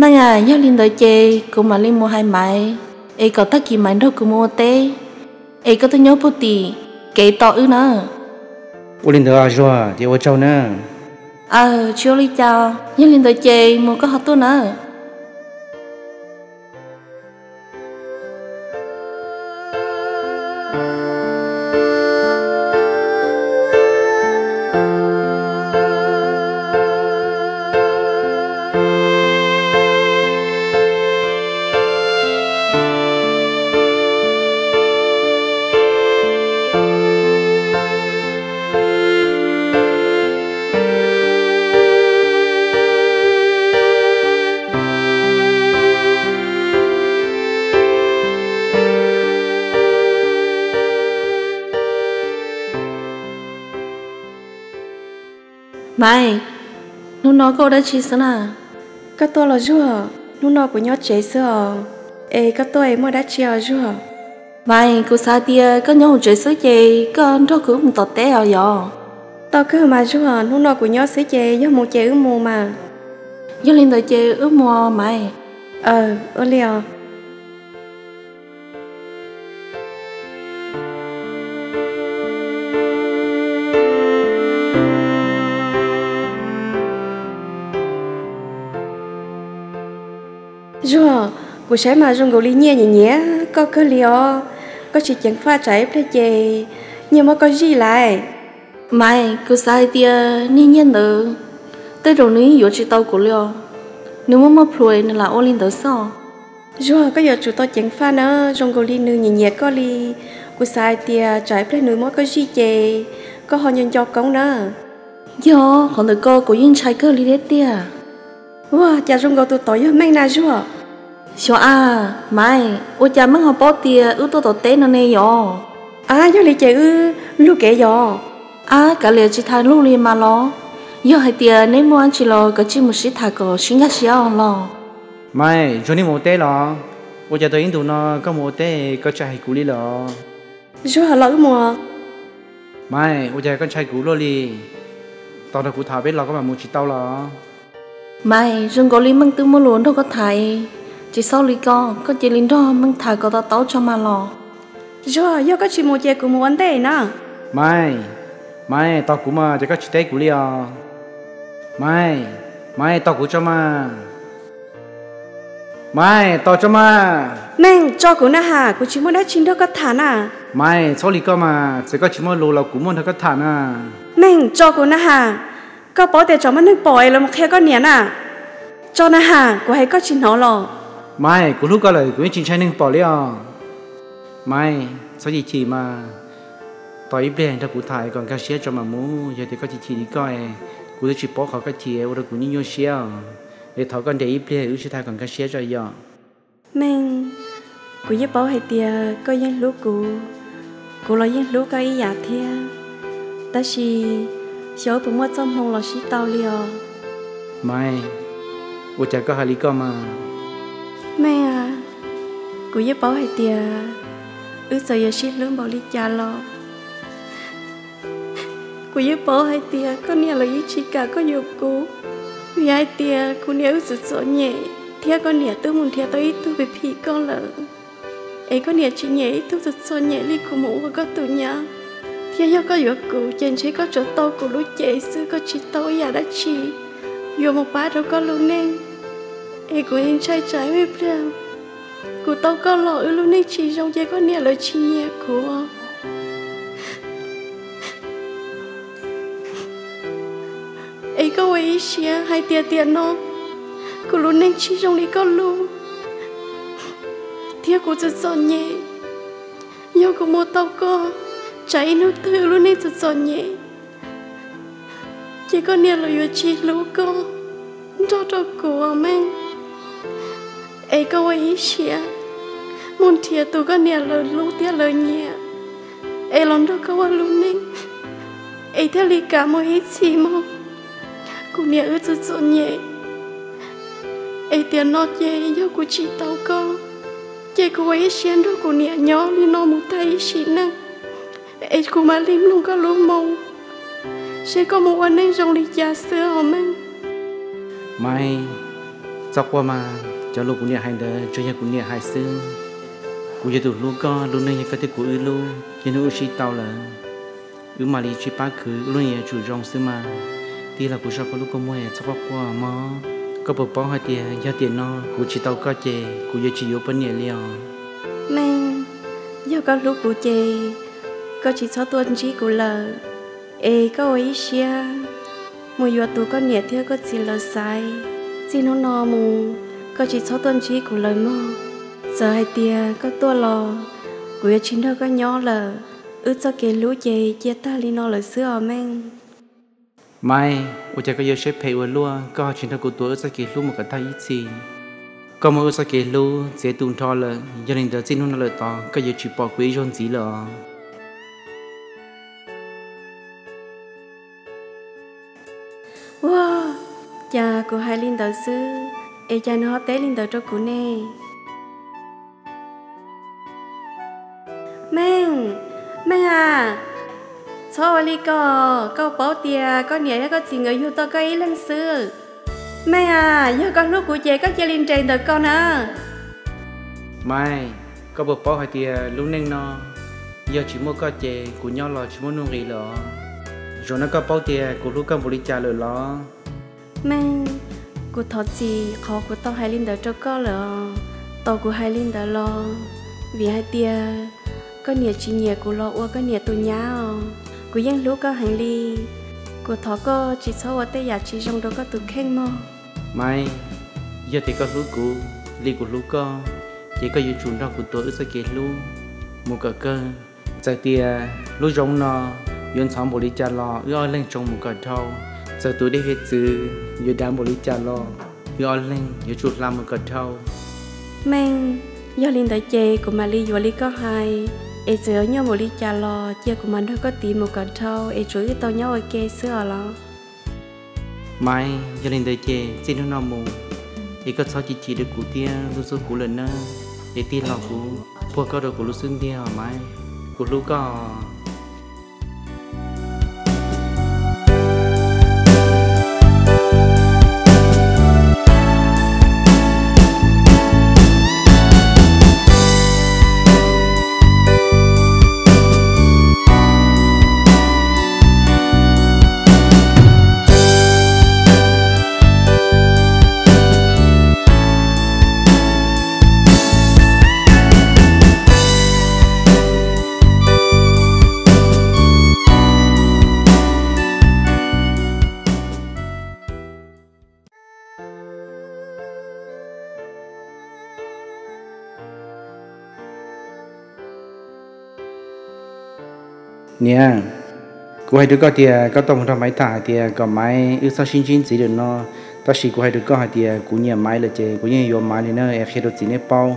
Meej a, yog li ntawd ces kuv mam li mus hais Maiv, es kom tag kis Maiv nrog kuv mus ua teb, es koj tuaj nyob puag tim kev tos wb na. Ua li ntawd Zuag, ces ua tsaug na. Aw, tsis ua li cas, yog li ntawd ces mus koj ho tuaj na. Maiv, hnub no koj ua dab tsi xwb na? Koj tuaj los Zuag, hnub no kuv nyob tsev xwb os. Es koj tuaj es muaj dab tsi os Zuag? Maiv, kuv xav hais tias koj nyob hauv tsev xwb ces koj nrog kuv wb mus tom teb os yog? Tau kawg mas Zuag, hnub no kuv nyob xwb ces yog mus ces wb mus mas. Yog li ntawd ces wb mus Maiv. Aw, ua li os. Zuag, kuv saib mas zoo nkaus li nyiaj nyiam nyiam koj kawg li os. Koj tsis ceev faj tsam ib pliag ces nyiaj muab koj zij lawm. Maiv, kuv xav hais tias niag nyiaj ntawd tej zaum nws yeej yuav tsis tau kuv li os. Nws muaj muaj plhus nws lam ua li ntawd xwb os. Zuag, koj yuav tsum tau ceev faj na, zoo nkaus li nws nyiam nyiam koj li. Kuv xav hais tias tsam ib pliag nws muab koj zij ces koj ho nco nco koob na. Yog qhov ntawm ko kuv yeej ntshai kawg li thiab tiag. Ua cas zoo nkaus tus tod yog Meej na Zuag? Xyov a, Maiv, ua cas Meej ho paub tias wb tuaj tom teb no ne yog? A, yog li ces wb lug kev yog? A, kav liam tsis tham lug li mas los. Yog hais tias neb muaj dab tsi los kav tsij mus sib tham kom sib nkag siab los. Maiv, Zuag, neb mus ua teb los? Ua cas tau ib ntus no koj mus ua teb koj tsis hais kuv li lawm? Zuag, los wb mus. Maiv, ua cas koj ntshai kuv luaj li? Tos nrog kuv tham peb los koj mam mus tsis tau los? Maiv, zoo nkaus li Meej twb muaj lus nrog koj tham, tsis xav li koj, koj cia li nrog Meej tham kom tau taub tso mas los. Zuag, yog koj tsis mus ces kuv mus ua ntej na. Maiv, Maiv, tos kuv mas, ces koj tsis teb kuv li os. Maiv, Maiv, tos kuv tso mas. Maiv, tos tso mas. Meej, tso kuv na has, kuv tsis muaj dab tsi nrog koj tham na. Maiv, txhob li koj mas, txawm koj tsis muaj lus los kuv muaj nrog koj tham na. Meej, tso kuv na has, koj paub tias tsam muaj neeg pom es lawv mus qhia koj niam na. Tso na has, kuv hais koj tsis hnov los? Maiv, kuv hlub koj lawm kuv yeej tsis ntshai neeg pom li os. Maiv, txhob chim chim mas, tos ib pliag nrog kuv tham kom nkag siab tso mam mus, yog tias koj chim chim li koj, kuv twb tsis paub qhov koj chim ua rau kuv nyuaj nyuaj siab os. Es thov koj nres ib pliag wb sib tham kom nkag siab tso yom. Meej, kuv yeej paub hais tias koj yeej hlub kuv, kuv los yeej hlub koj ib yam thiab, tab sis xyov wb puas muaj txoj hmoo los sib tau li os. Maiv, ua cas koj hais li koj mas? Meej a, kuv yeej paub hais tias wb txawm yuav sib hlub npaum li cas los kuv yeej paub hais tias koj niam lawv yeej tsis kam koj yuav kuv, vim hais tias kuv niam wb txom txom nyem, thiab koj niam twb mus nrhiav tau ib tug phim phim koj lawm. Es koj niam tsis nyiam ib tug txom txom nyem li kuv mus ua koj tus nyab, thiab yog koj yuav kuv ces ntshe koj tsuas tau kuv lub cev xwb, koj tsis tau ib yam dab tsi yuav mus pab rau koj lub neej. Es kuv yeej ntshai tsam ib pliag kuv tau koj los wb lub neej tsis zoo ces koj niam lawv tsis nyiam kuv. Es koj ua ib siab hais tias tiam no kuv lub neej tsis zoo li koj lub, thiab kuv txom txom nyem. Yog kuv mus tau koj, tsam ib hnub twg lub neej txom txom nyem ces koj niam lawv yuav tsis hlub koj nrog rau kuv os Meej. Es koj ua ib siab mus nrhiav tus koj niam lawv hlub thiab lawv nyiam, es los nrog koj ua lub neej, es thiaj li kav mus ib txhis mog. Kuv niam wb txom txom nyem, Es tiam no ces yog kuv tsis tau koj, ces kuv ua ib siab nrog kuv niam nyob li no mus tag ib sim neej, es kuv mam li mloog koj lub moo, seb koj mus ua neej zoo li cas xwb os Meej. Maiv, txhob quaj mas, cov lus kuv niam hais ntawd tsuas yog kuv niam hais xwb. Kuv yog tus hlub koj, lub neej yog koj thiab kuv wb lub, yog hnub wb sib tau lawm, wb mam li sib pab khwv, wb lub neej yuav tsum zoo xwb mas. Tij laug, kuv zov koj lub kua muag, txhob quaj quaj mog. Koj puas paub hais tias yog tiam no kuv tsis tau koj ces kuv yuav tsis yuav poj niam li os. Meej, yog koj hlub kuv ces koj tsis txhob tuaj ntsib kuv lawm, es koj ua ib siab mus yuav tus koj niam thiab koj txiv lawv xaiv. Txij hnub no mus koj tsis txhob tuaj ntsib kuv lawm mog. Txawm hais tias koj tuaj los kuv yuav tsis nrog koj nyob lawm. Wb txoj kev hlub ces cia tag li no lawm xwb os Meej. Maiv, ua cas koj yuav siab phem ua luaj, koj ho tsis nrog kuv tuav wb txoj kev hlub mus kom tag ib txhis. Koj muab wb txoj kev hlub txiav tu nrho lawm, yog li ntawd txij hnub no lawm tod koj yuav tsis pom kuv ib zaug ntxiv lawm os. Ua cas kuv hais li ntawd xwb, es cas nws ho teb li ntawd rau kuv ne? Meej, Meej a, txhob ua li ko, koj paub tias koj niam thiab koj txiv nkawd yug tau koj ib leeg xwb. Meej a, yog koj hlub kuv ces koj cia li nres ntawm ko na. Maiv, koj puas paub hais tias lub neej no yog tsis muaj koj ces kuv nyob los tsis muaj nuj nqis lawm os. Zaum no koj paub tias kuv hlub koj npaum li cas lawm los? Meej, kuv thov txim qhov kuv tau hais li ntawd rau koj lawm os. Tau kuv hais li ntawd los vim hais tias koj niam tsis nyiam kuv los ua koj niam tus nyab os. Kuv yeej hlub koj heev li. Kuv thov koj tsis txhob ua tej yam tsis zoo rau koj tus kheej mog. Maiv, yog tias koj hlub kuv li kuv hlub koj, ces koj yuav tsum nrog kuv tuav wb txoj kev hlub mus kom kawg. Txawm tias lub zoo no yuav ntxhov npaum li cas los wb ob leeg tsoos mus kom dhau. Txawm tus dej hiav txwv yuav dav npaum li cas los wb ob leeg yuav tsum hla mus kom dhau. Meej, yog li ntawd ces kuv mam li yuav li koj hais, es txawm yuav nyuaj npaum li cas los cia kuv mam nrog koj tiv mus kom dhau es tsuav wb tau nyob ua ke xwb os los. Maiv, yog li ntawd ces txij hnub no mus es koj txhob ci ci rau kuv thiab ntxub ntxub kuv lawm nawb. Es tij laug, kuv puag koj rau kuv lub xub ntiag os Maiv, kuv hlub koj. Niam, kuv hais rau koj tias koj tau mus nrog Maiv tham hais tias kom Maiv wb txhob sib ntsib ntxiv lawm no. Tab sis kuv hais rau koj hais tias kuv nyiam Maiv lawm ces kuv yeej yuav Maiv li na, es qhia rau txiv neb paub.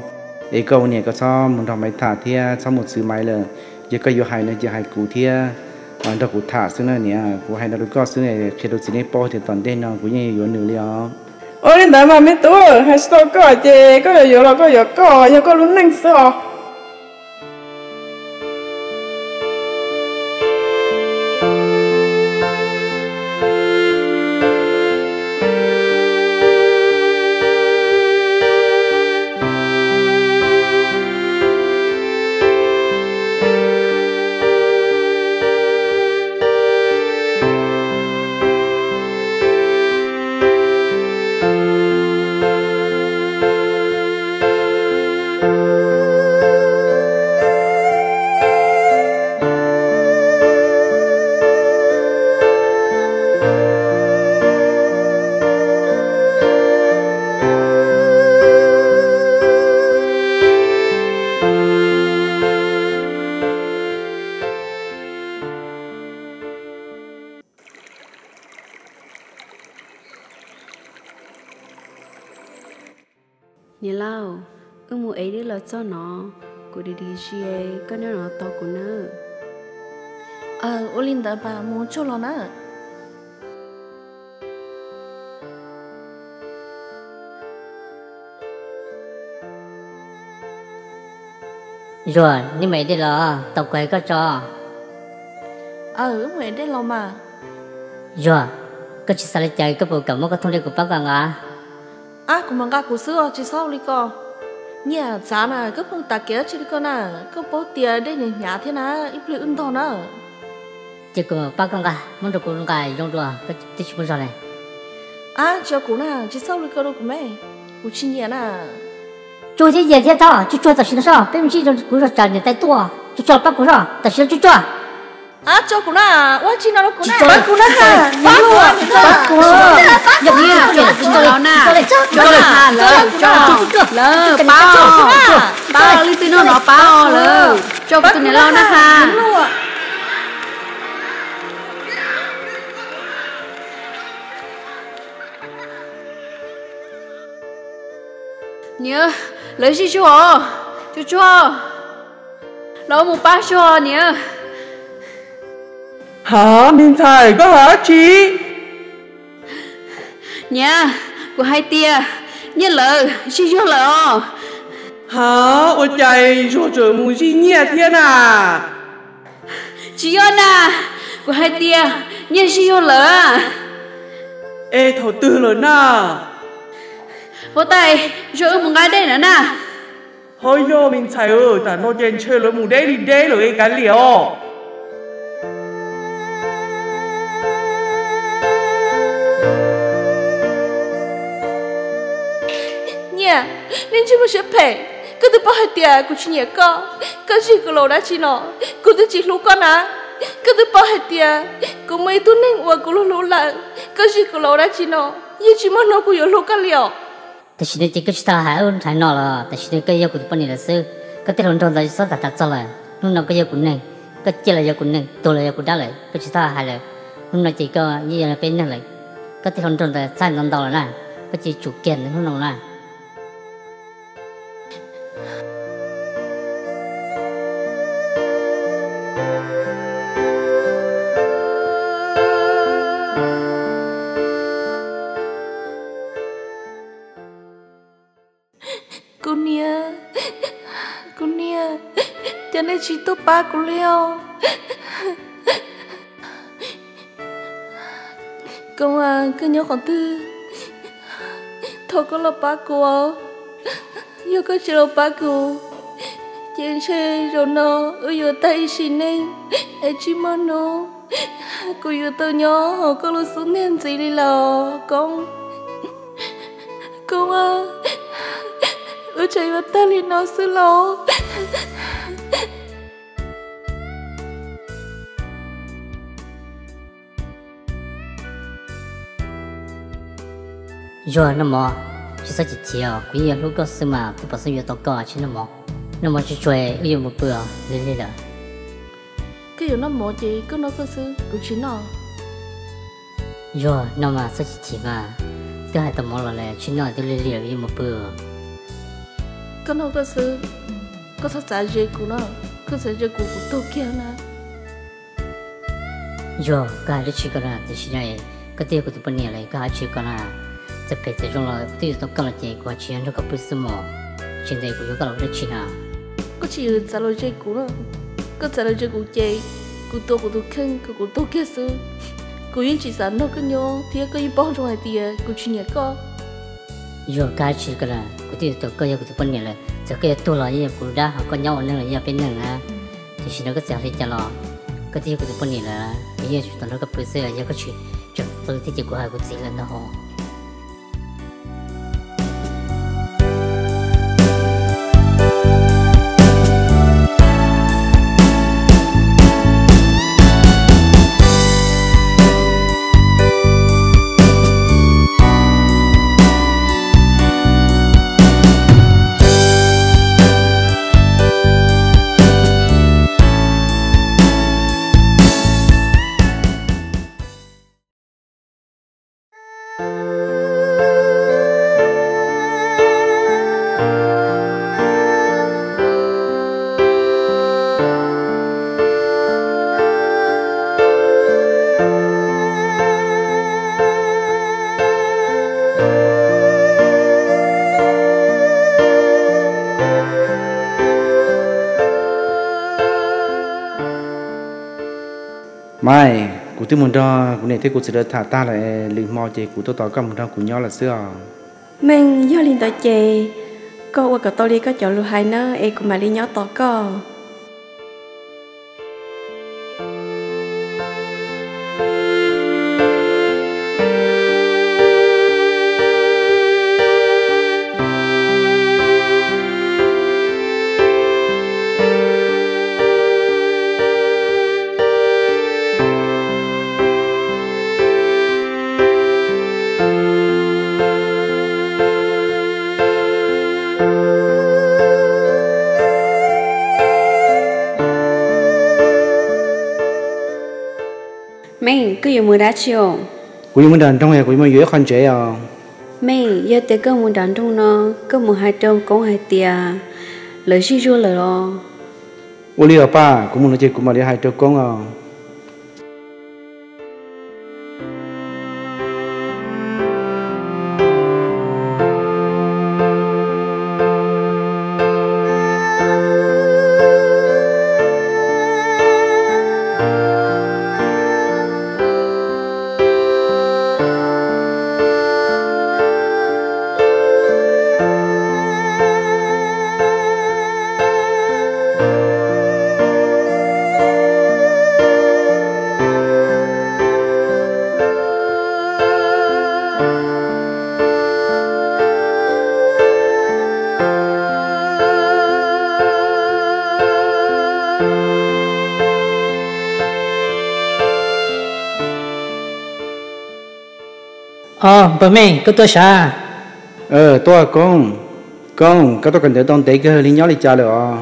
Es koj ua niam koj txhob mus nrog Maiv tham thiab txhob mus txwv Maiv lawm. Yog koj yuav hais no ces hais kuv thiab nrog kuv tham xwb na niam. Kuv hais no rau koj xwb, qhia rau txiv neb paub tias tom ntej no kuv yeej yuav nws li os. Ua li ntawd mas me tub, hais tsis tau koj ces koj yuav yuav los koj yuav koj, yog koj lub neej xwb os. Niam laus, wb mus ev dej los txog no, kuv dim dim zis koj nyob no tos kuv nawb. Aw, ua li ntawd mas mus tsuag los nawb. Zuag, neb mus ev dej los, tau kuv hais koj tso. Wb mus ev dej los mas. Zuag, koj tsis xav li cas koj puas kam muab koj thooj dej kuv pab koj nqa? Ab, kuv mam nqa kuv xwb os, tsis txhob li ko. Nyiaj, txav na, koj pheej tas kev dab tsi li ko na, koj paub tias dej hnyav hnyav thiab na, ib pliag wb ntog na. Ces kuv mam pab koj nqa, muab rau kuv nqa zoo dua, koj twb tsis muaj zog li. Ab, tso kuv na, tsis txhob li ko rau kuv me, kuv tsis nyiam na. Tsuag thiab yias thiab txhob tsuag tsuag tam sim no soj, peb mus ntsib kuv zog tsam niam tais tuaj, tsuag tsuag pab kuv soj, tam sim no tsuag tsuag. Ab, tso kuv na, ua tsi no rau kuv na. Pab kuv na, pab kuv, pab kuv, yog kuv tsis tsuag los na, tso na, lawv, tso, lawv, pab, pab, leej twg noj no pab lawv, tso kuv tus niam laus na ha. Niam, lawv zij zuag os, tsuag tsuag, los mus pab zuag niam. Ha, me ntxhais, koj hais dab tsi? Niam, kuv hais tias nyiaj lawv zij zuag lawm os. Ha, ua cas zuag tseem mus zij nyiaj thiab na? Tsis yog na, kuv hais tias nyiaj zij zuag lawm. Es thaum twg lawm na? Huab tais, zuag wb mus nqa dej lawm na. Ho yog me ntxhais, tam no ces ntshe lawv mus deb li deb lawm es kav liam os. Nyiaj, nej ntsej muag siab phem, koj twb paub hais tias kuv tsis nyiam koj, koj zij kuv los dab tsi no? Kuv twb tsis hlub koj na. Koj twb paub hais tias kuv muaj ib tug neeg uas kuv hlub hlub lawm, koj zij kuv los dab tsi no? Yeej tsis muaj hnub kuv yuav hlub koj li os. Tam sim no ces koj tsis tau hais ub hais no los, tam sim no koj yog kuv tus poj niam lawm xwb. Koj tej hluas nraug ntawd txhob tham tham txog lawm. Hnub no koj yog kuv neeg, koj ciaj los yog kuv neeg, tuag los yog kuv dab lawm, koj tsis txhob hais lawm. Hnub no ces koj yeej yog peb neeg lawm. Koj tej hluas nraug ntawd txhob ntau ntau lawm na, koj cia li tsum kiag ntawm hnub no na. Kuv niam, kuv niam, cas nej tsis tuaj pab kuv li os? Koob, koj nyob qhov twg? Thov koj los pab kuv os. Yog koj tsis los pab kuv, ces ntshe zaum no wb yuav tag ib sim neej es tsis muaj hnub kuv yuav tau nyob hauv koj lub xub ntiag ntxiv li los Koob. Koob, wb tseem yuav tag li no xwb los? Zuag, noj mov, tsis txhob chim chim os, kuv yeej yuav hlub koj xwb mas, kuv puas xub yuav tau koj, tsis noj mov. Noj mov tsuag tsuag wb yuav mus pw os, lig lig lawm. Koj yuav noj mov ces koj noj koj xwb, kuv tsis noj. Zuag, noj mas txhob chim chim mas, twb hais tau mov los lawm, tsis noj twb lig lig lawm, wb yuav mus pw. Koj noj koj xwb, koj txhob txav ze kuv na, koj txav ze kuv kuv tuag kiag na. Zuag, koj hais dab tsi ko na, tam sim no koj twb yog kuv tus poj niam lawm, koj hais dab tsi ko na. Txawm phem txawm zoo los kuv twb yuav tau koj los ces kuv hais tsis yog nrog koj pw xwb mos, tsis ntev kuv yuav koj los ua dab tsi na. Koj tsis txav los ze kuv na, koj txav los ze kuv ces kuv tua kuv tus kheej kom kuv tuag kiag xwb. Kuv yeej tsis xav nrog koj nyob thiab, koj yeej paub zoo hais tias kuv tsis nyiam koj. Zuag, koj hais dab tsi ko na, kuv twb yuav tau koj yog kuv tus poj niam lawm, txawm koj yuav tuag los yeej yog kuv dab, ho koj nyob ua neeg los yeej yog peb neeg na. Tiam sis no koj txawm hais li cas los koj twb yog kuv tus poj niam lawm, kuv yeej tsuas tau nrog koj pw xwb, yog koj tsis tseem qw thiab ces kuv hais kuv txiv lawm ntag hos. Mai, kuv twb mus nrog kuv niam thiab kuv txiv lawv tham tag lawm es lwm hmo ces kuv tuaj tos koj mus nrog kuv nyob lawm xwb os. Meej, yog li ntawd ces koj ua kom tau li koj cov lus hais na es kuv mam li nyob tos koj. Meej, koj yuav mus dab tsi os? Kuv yuav mus nram nroog, kuv yuav mus yuav ib qho ntsev os. Meej, yog tias koj mus nram nroog no, koj mus hais rau Koob hais tias lawv zij zuag lawm los? Ua li os paj, kuv mus no ces kuv mam li hais rau Koob os. Os, npawg Meej, koj tuaj sav? Tuaj Koob. Koob, koj tuaj kawm ntawv tau ntev kawg li, nyob li cas lawm os?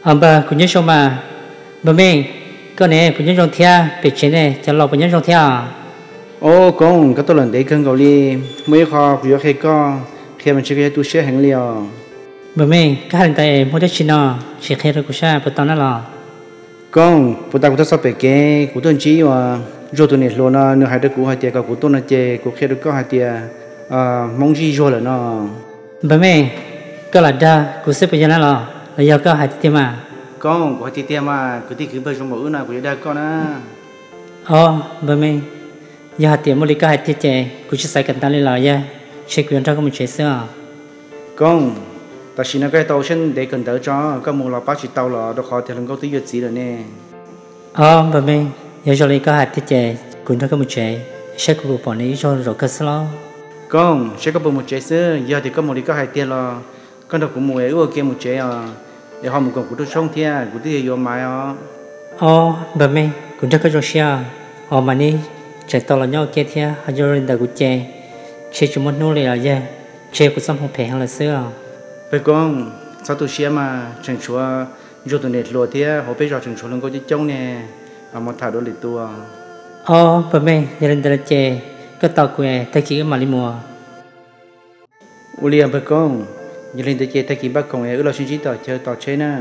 Os npawg, kuv nyob zoo mas. Npawg Meej, koj ne, puas nyob zoo thiab? Pem tsev ne, cov laus puas nyob zoo thiab? Os Koob, koj tuaj lawm ntev kawg nkaus li. Muaj ib qho kuv yuav qhia koj, qhia mas ntshe koj yuav tu siab heev li os. Npawg Meej, koj hais li ntawd es muaj dab tsi no, sim qhia rau kuv saib puas tau na los. Koob, puag ta kuv tuaj txog pem kev kuv tuaj ntsib uas Ntsuag tus niam hluas no, nws hais rau kuv hais tias kom kuv tuaj no ces kuv qhia rau koj hais tias Hmoob zij zuag lawm no. Npawg Meej, koj lam dag kuv xwb puas yog na los, los yog koj hais tiag tiag mas? Koob, kuv hais tiag tiag mas, kwv tij kwv npawg zoo npaum wb no kuv yuav dag koj na. Os npawg Meej, yog hais tias muaj li koj hais tiag ces kuv tsis xav kawm ntawv li los yog, ntshe kuv yuav nrog koj mus tsev xwb os. Koob, tam sim no koj tau siab ntev kawm ntawv tso, koj mus los pab tsis tau los rau qhov tias hluas nkauj twb yuav txiv lawm ne. Os npawg Meej, yog zoo li koj hais tiag ces kuv nrog koj mus tsev, saib kuv puas pom nws ib zaug zaum kawg xwb los. Koob, saib koj puas mus tsev xwb, yog tias koj mus li koj hais tiag los koj nrog kuv mus es wb ua ke mus tsev os, es ho mus koom kuv rooj tshoob thiab, kuv twb yuav yuav Maiv os. Os npawg Meej, kuv nrog koj zoo siab os, Maiv neb tseem tau los nyob ua ke thiab, ho yog li ntawd kuv ces ntshe tsis muaj hnub li los yog, ntshe kuv txoj hmoo phem heev lawm xwb os. Npawg Koob, txhob tu siab mas, tseem tshuav Ntsuag tus niam hluas thiab hauv peb zos tseem tshuav hluas nkauj coob coob ne, mus tham dua lwm tus. Os npawg Meej, yog li ntawd los ces koj tos kuv es tag kis wb mam li mus. Ua li os npawg Koob, yog li ntawd ces tag kis npaj khoom es wb los sib ntsib tom chaw tos tsheb na.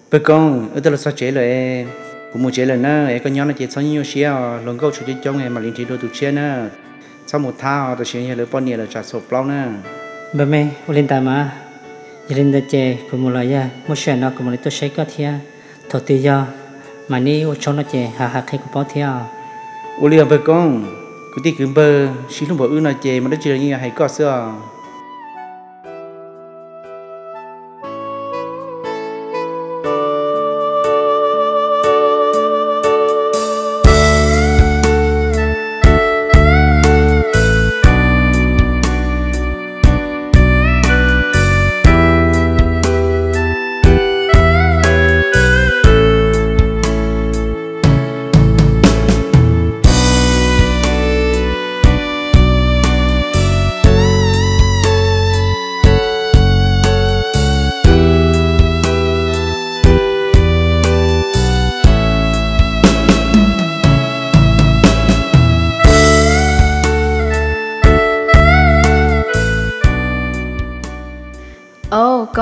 Npawg Koob, wb twb los txog tsev lawm, kuv mus tsev lawm na, es koj nyob no ces txhob nyuaj siab os, hluas nkauj tshuav coob coob es mam li nrhiav dua tus tshiab na. Txhob mus thab os, tam sim no yog lawv poj niam lawm tsam txhaum plaub na. Npawg Meej, ua li ntawd mas, yog li ntawd ces kuv mus los yog muaj sij hawm no kuv mam li tuaj saib koj thiab. Thaum twg yog Maiv neb ua tshoob no ces ho hais qhia kuv paub thiab os. Ua li os npawg Koob, kwv tij kwv npawg sib hlub npaum wb no ces muaj dab tsi los yeej yuav hais koj xwb os.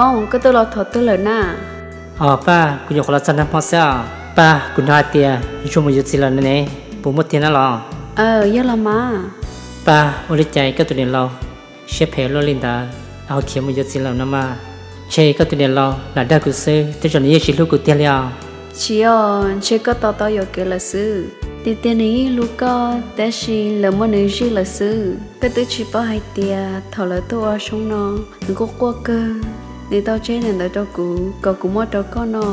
Koj tuaj los thaum twg lawm na? Os Paj, kuv nyuam qhuav los txog nag hmo xwb os. Paj, kuv hnov hais tias Zuag mus yuav txiv lawm no ne, puas muaj tiag na los? Aw, yog los mas. Paj, ua li cas koj tus niam laus siab phem luaj li ntawd, ho khiav mus yuav txiv lawm no mas? Ntshe koj tus niam laus lam dag kuv xwb, tej zaum nws yeej tsis hlub kuv tiag li os. Tsis os, ntshe koj tos tau yuam kev lawm xwb. Tiag tiag nws yeej hlub koj, tab sis lawv muab nws zij lawm xwb. Koj twb tsis paub hais tias thaum lawv tuaj ua Soob no, nws quaj quaj kawg, nws tau tseg daim ntawv rau kuv kom kuv muab rau koj no.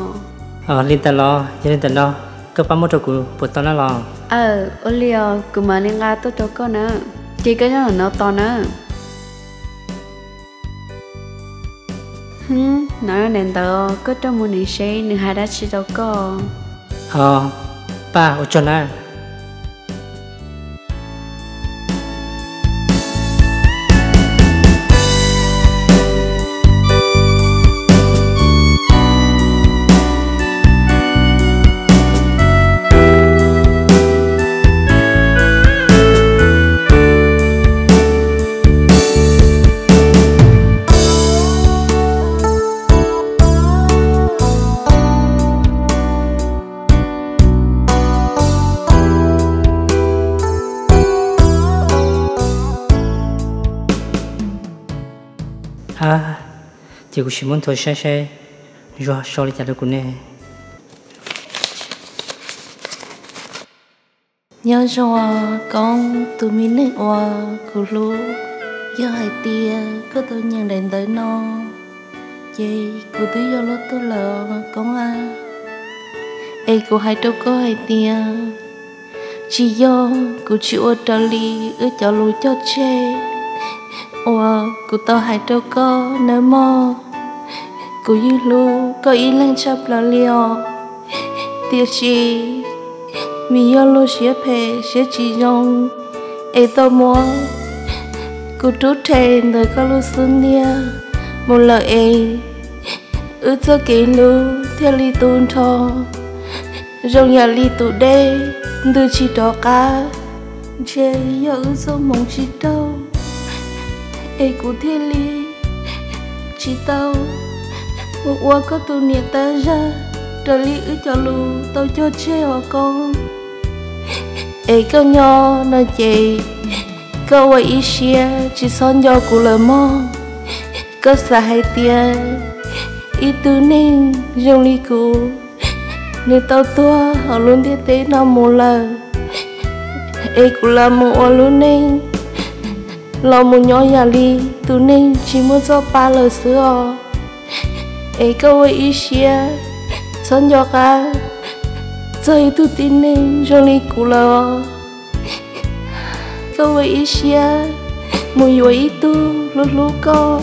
Li ntawd los yog li ntawm no, koj pab muab rau kuv puas tau na los? Aw, ua li os, kuv mam li nqa tuaj rau koj na. Ces koj nyob no tos na. Hwb, no daim ntawv, koj rov mus nrhiav seb nws hais dab tsi rau koj. Os, Paj, ua tsaug na. A, ces kuv sim muab nthuav saib seb Zuag sau li cas rau kuv ne. Nyob zoo os Koob, tus me neeg uas kuv hlub. Yog hais tias koj tau nyeem daim ntawv no, ces kuv twb yog luag tug lawm Koob a. Es kuv hais rau koj hais tias, tsis yog kuv tsis ua raws li wb cov lus cog tseg uas kuv tau hais rau koj nawb mog. Kuv yeej hlub koj ib leeg tshaj plaws li os, tiam sis vim yog luag siab phem siab tsis zoo es tau muab kuv rub rhe ntawm koj lub xub ntiag mus lawm es wb txoj kev hlub thiaj li tu nrho zoo yam li tus dej ntws tsis rov qab. Ntshe yog wb txoj hmoov tsis raug es kuv thiaj li tsis tau mus ua koj tus niam tab zaj raws li wb cov lus tau cog tseg os Koob. Es koj nyob no ces koj ua ib siab tsis txhob nco kuv lawm mog. Koj xav hais tias ib tug neeg zoo li kuv, nws tau tuag hauv lub ntiaj teb no mus lawm, es kuv los mus ua lub neej los mus nyob yam li tus neeg tsis muaj txoj pa lawm xwb os. Es koj ua ib siab txhob nco qab txog ib tug tib neeg zoo li kuv lawm os. Koj ua ib siab mus yuav ib tug hlub hlub koj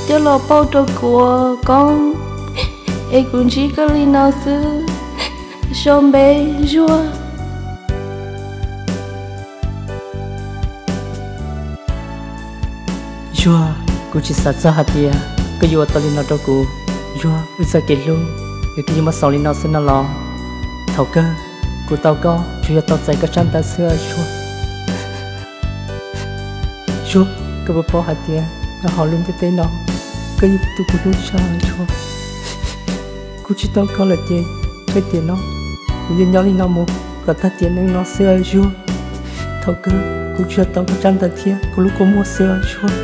coj los pauj rau kuv Koob, es kuv ntsib koj li no xwb, sau npe Zuag. Zuag, kuv tsis xav txog hais tias koj yuav ua tau li no rau kuv. Zuag, wb txoj kev hlub es koj yuav muab xaus li no xwb no los? Thaum kawg kuv tau koj tsuas yog tau txais koj tsab ntawv xwb Zuag. Zuag, koj puas paub hais tias nyob hauv lub ntiaj teb no koj yog tus kuv hlub tshaj Zuag. Kuv tsis tau koj lawm ces txoj kev no kuv yuav nyob li no mus kom tag tiam neej no xwb Zuag. Thaum kawg kuv tsuas yog tau koj tsab ntawv thiab kuv lub kua muag xwb Zuag.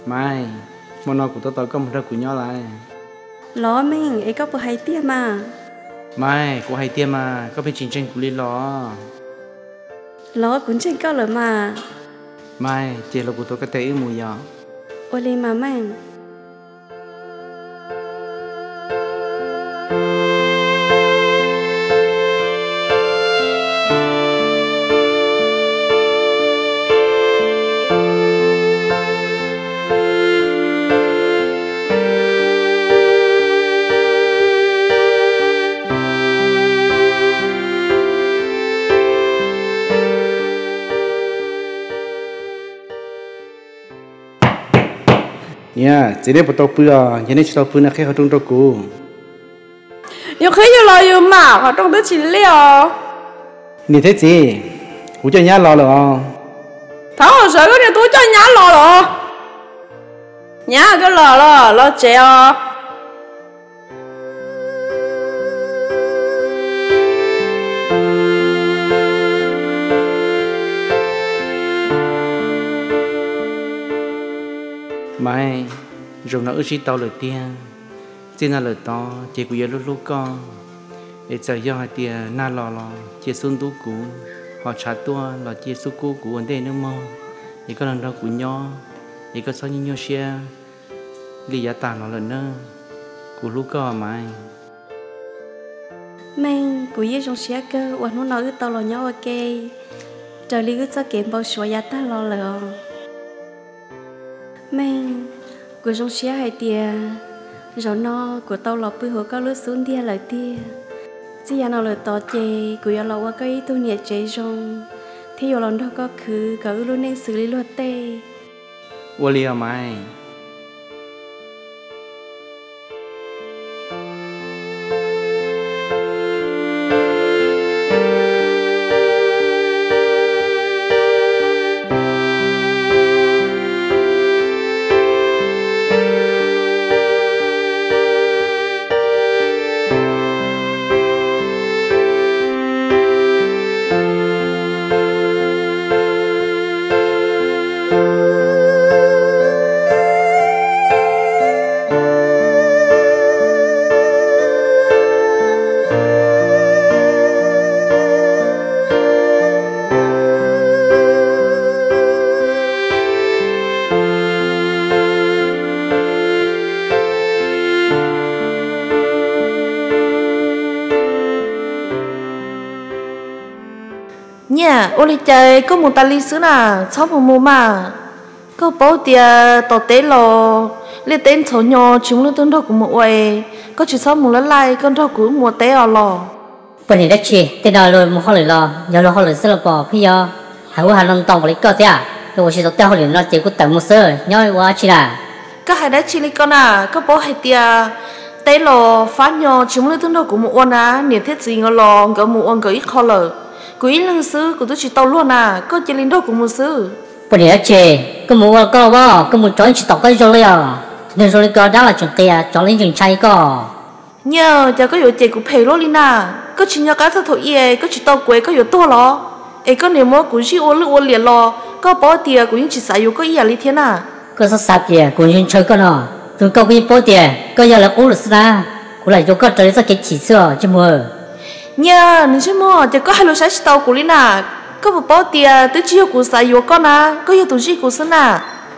Maiv, hmo no kuv tuaj tos koj mus nrog kuv nyob lawm. Los Meej, es koj puas hais tiag mas? Maiv, kuv hais tiag mas, koj pheej tsis ntseeg kuv li los? Los kuv ntseeg koj lawm mas. Maiv, ces los kuv tuav koj tes wb mus yom. Ua li mas Meej. Niam, txiv, nej puas tau pw os? Yog nej tsis tau pw no qhib qhov rooj rau kuv. Yus qhib yus los yus mam, qhov rooj twb tsis liaj os. Niam thiab txiv, kuv coj nyab los lawm os. Thaum sawv koj niag tub coj nyab los los? Nyab koj los los los tsev os. Maiv, zaum no wb sib tau lawm tiag. Txij no lawm tod ces kuv yuav hlub hlub koj. Es txawm yog hais tias nag los los cia xub ntub kuv, ho tshav tuaj los cia xub kub kuv ua ntej nawb mog. Es koj los nrog kuv nyob, es koj txhob nyuaj nyuaj siab li yav tag los lawm nawb. Kuv hlub koj Maiv. Meej, kuv yeej zoo siab kawg uas hnub no wb tau los nyob ua ke raws li wb txoj kev npau suav yav tag los lawm os. Meej, kuv zoo siab hais tias zaum no kuv tau los pw hauv koj lub xub ntiag lawm tiag. Txij yav no lawm tod ces kuv yuav los ua koj ib tug niam tsev zoo, thiab yuav los nrog koj khwv kom wb lub neej xws li luag tej. Ua li os Maiv. Nyiaj, ua li cas koj mus tas li xwb na? Txhob mus mus mas. Koj paub tias tom teb los liaj teb ntxhov nyo tsis muaj leej twg nrog kuv mus ua es, koj tsis txhob mus lawm, koj nrog kuv mus ua teb os los. Poj niam dab tsi, tej no luag mus hauj lwm los yog luag hauj lwm xwb los pom pheej yog hais ub hais no ntau npaum li koj thiab. Luag ua tsis tau tej hauj lwm no ces kuv tawm mus xwb, nyob ua dab tsi na? Koj hais dab tsi li ko na? Koj paub hais tias teb los fab nyo tsis muaj leej twg nrog kuv mus ua na, niam thiab txiv nkawd los nkawd mus ua nkawd ib qho lawm. Kuv ib leeg xwb kuv twb tsis tau luag na, koj cia li nrog kuv mus xwb. Poj niam dab tsi, koj mus ua koj los, koj mus tsov yeej tsis tom koj zoo li os. Tus neeg zoo li koj dab los tseem qias, tsov los yeej tseem ntshai koj. Nyiaj, cas koj yuav cem kuv phem luaj li na? Koj tsis nco qab txog thaum ub es koj tsis tau kuv es koj yuav tuag los? Es koj niam muab kuv zij ua lwj ua liam los koj paub tias kuv yeej tsis xav yuav koj ib yam li thiab na. Koj txhob xav tias kuv ntshaw koj no, tus koj kuj yeej paub tias koj yog lawv qub lawm xwb na. Kuv lam yuav koj raws li txoj kev chim xwb os Ntsej Muag. Nyiaj, nws Ntsej Muag, ces koj hais lus saib tsis taus kuv li na. Koj puas paub tias twb tsis yog kuv xav yuav koj na, koj yog tus zij kuv xwb na.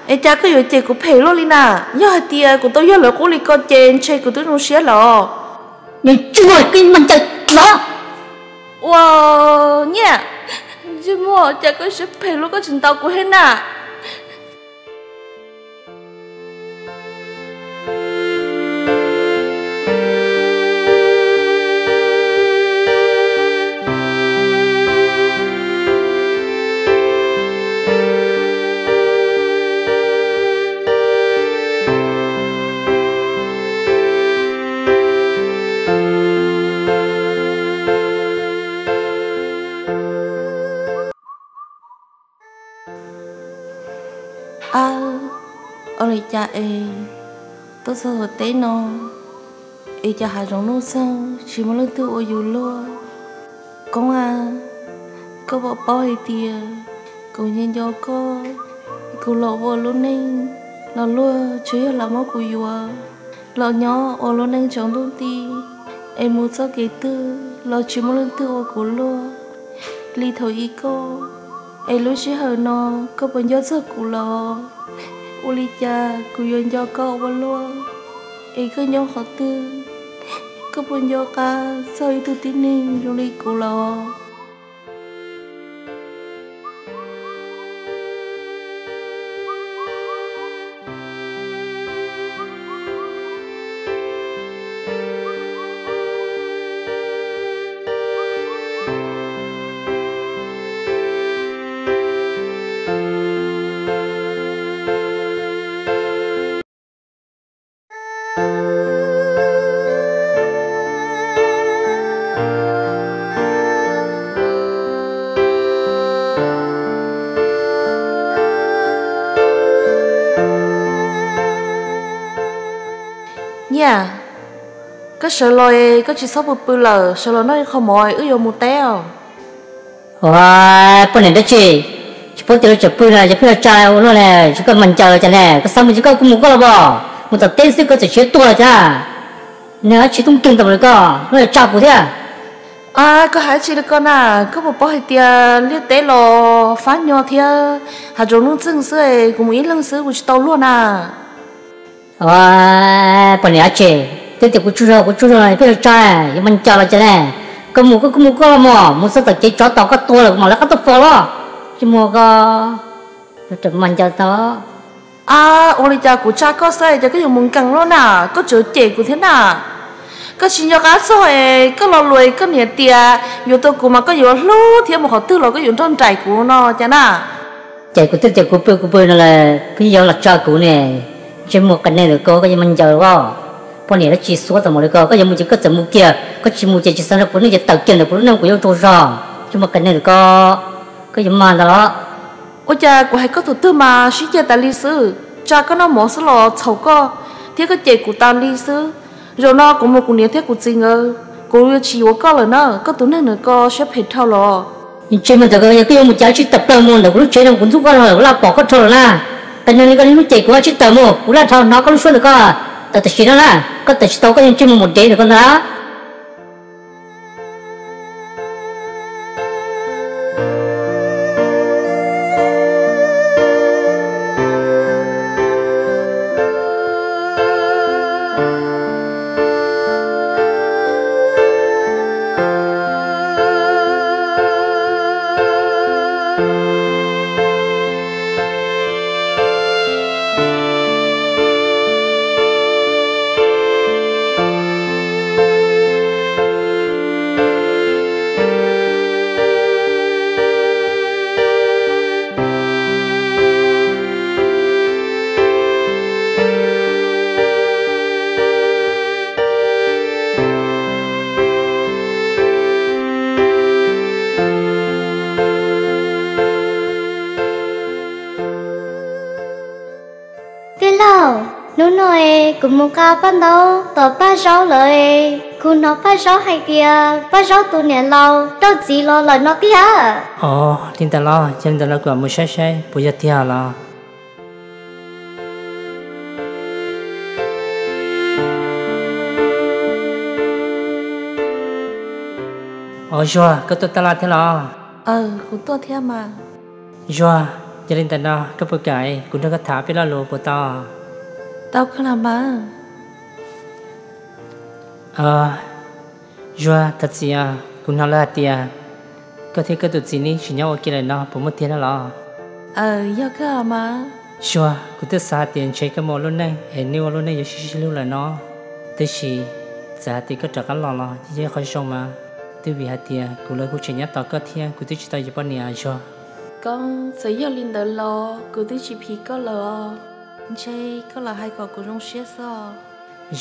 Es cas koj yuav cem kuv phem luaj li na? Yog hais tias kuv tau yog lawv qub li ko ces ntshe kuv twb zoo siab lawm os. Nws Ntsej Muag, koj yeej mas ncaws los. Ua, Nyiaj, Ntsej Muag, cas koj siab phem luaj, koj tsis ntaus kuv thiab na? Ab, ua li cas es tuaj txog thaum teb no es cas hav zoov nuj txeeg tsis muaj leej twg ua yus luag? Koob a, koj puas paub hais tias kuv nco nco koj, kuv los ua lub neej los luag tsuas yog lam muab kuv yuav, Los nyob ua lub neej tsaus ntuj nti, es mus txoj kev twg los tsis muaj leej twg ua kuv luag li thaum ub koj. Es lub sij hawm no koj puas nco txog kuv los? Ua li cas kuv yuav nco koj ua luaj? Es koj nyob qhov twg? Koj puas nco qab txog ib tug tib neeg zoo li kuv los? Nyiaj, koj sawv los, koj tsis txhob pw pw lawm, sawv los noj ib qho mov wb yuav mus teb os. Ua, poj niam dab tsi, tsis paub tias lawv tseem pw na, yog pheej los tsa ua luaj ne, tsis koj mas ncaws cas ne, koj xav mus tsis koj kuj mus koj los pom, mus tom teb xwb koj txawm siav tuag los cas. Nws tsis tub nkeeg tau li koj, lub tsa kuv thiab. Koj hais tsis li koj na, koj puas paub hais tias liaj teb los fab nyo thiab hav zoov nuj txeeg xwb, kuv mus ib leeg xwb kuv tsis tau luag na. Poj niam dab tsi, twb tias kuv tsaug zog, kuv tsaug zog pheej los tsa, yuav mas ncaws los cas ne. Koj mus koj kuj mus koj los mos, mus txog tom kev tsov tom koj tuag lawm kuv mam lawv qab tuaj faus los. Tsis muaj koj, mas ncaws tau. Ua li cas kuv tsa koj xwb ces koj yuav mus nkees luaj na, koj tseem cem kuv thiab na. Koj tsis nco qab txog es koj lo lus koj niam tias yuav tau kuv mas koj yuav hlub thiab mus qhov twg los koj yuav nrog nraim kuv no cas na. Ces kuv twb tias kuv pw kuv pw no lawm pheej yuav los tsa kuv ne. Ntsej muag qias neeg ntawm koj, koj yuav mas ncaws los? Poj niam dab tsi xuab tau mus li koj, koj yuav mus ces koj txawm mus kiag, koj tsis mus ces tsis xav nrog kuv nej ces tawm kiag ntawm kuv lub neej kuv yuav tsaug zog. Ntsej muag qias neeg ntawm koj, koj yuav mas ntag los? Ua cas kuv hais koj tus twg mas sib ceg tas li xwb, tsa koj noj mov xwb los txhaum koj thiab koj cem kuv tas li xwb. Zaum no kuv mus kuv niam thiab kuv txiv nkawd, kuv yuav tsis yuav koj lawm na, koj tus neeg ntawm koj siab phem dhau los. Ntsej muag ntawm koj, yog koj yuav mus ces tsij tawm plaws mus ntawm kuv lub tsev no, kuv ntxub koj, kuv laj pom koj dhau lawm na. Qias neeg li koj niaj hnub cem kuv, tsij tawm mus, kuv laj dhau hnov koj lub suab ntawm koj. Tawm tam sim no na, koj tawm tsis tau koj yeej ntsej muag mus dev ntawm koj ntag. Tij laug, hnub no es kuv mus nqa paj ntaub tom Paj Zaub lawm es kuv hnov Paj Zaub hais tias Paj Zaub tus niam laus rau txiv los lawm no tiag. Os, li ntawd los, yog li ntawd los kuv mam mus saib saib puas yog tiag los. Os Zuag, koj tuaj tab laj thiab los? Aws, kuv tuaj thiab mas. Zuag, yog li ntawd no koj puas kam kuv nrog koj tham peb lo lus puas tau? Tau kawg los mas. Zuag, thov txim, kuv hnov lawv hais tias koj thiab koj tus txiv nej tsis nyob ua ke lawm no, puas muaj tiag no los? Aws, yog kawg los mas. Zuag, kuv twb xav hais tias ntshe koj mus ua lub neej es nej ua lub neej yuav sib sib hlub lawm no, tiam sis txawm hais tias koj rov qab los los yeej yog qhov zoo mas, twb vim hais tias kuv lawv kuj tseem nyob tos koj thiab kuv twb tsis tau yuav poj niam Zuag. Koob, txawm yog li ntawd los kuv twb tsis phim koj lawm os. Ntshe koj lam hais kom kuv zoo siab xwb os.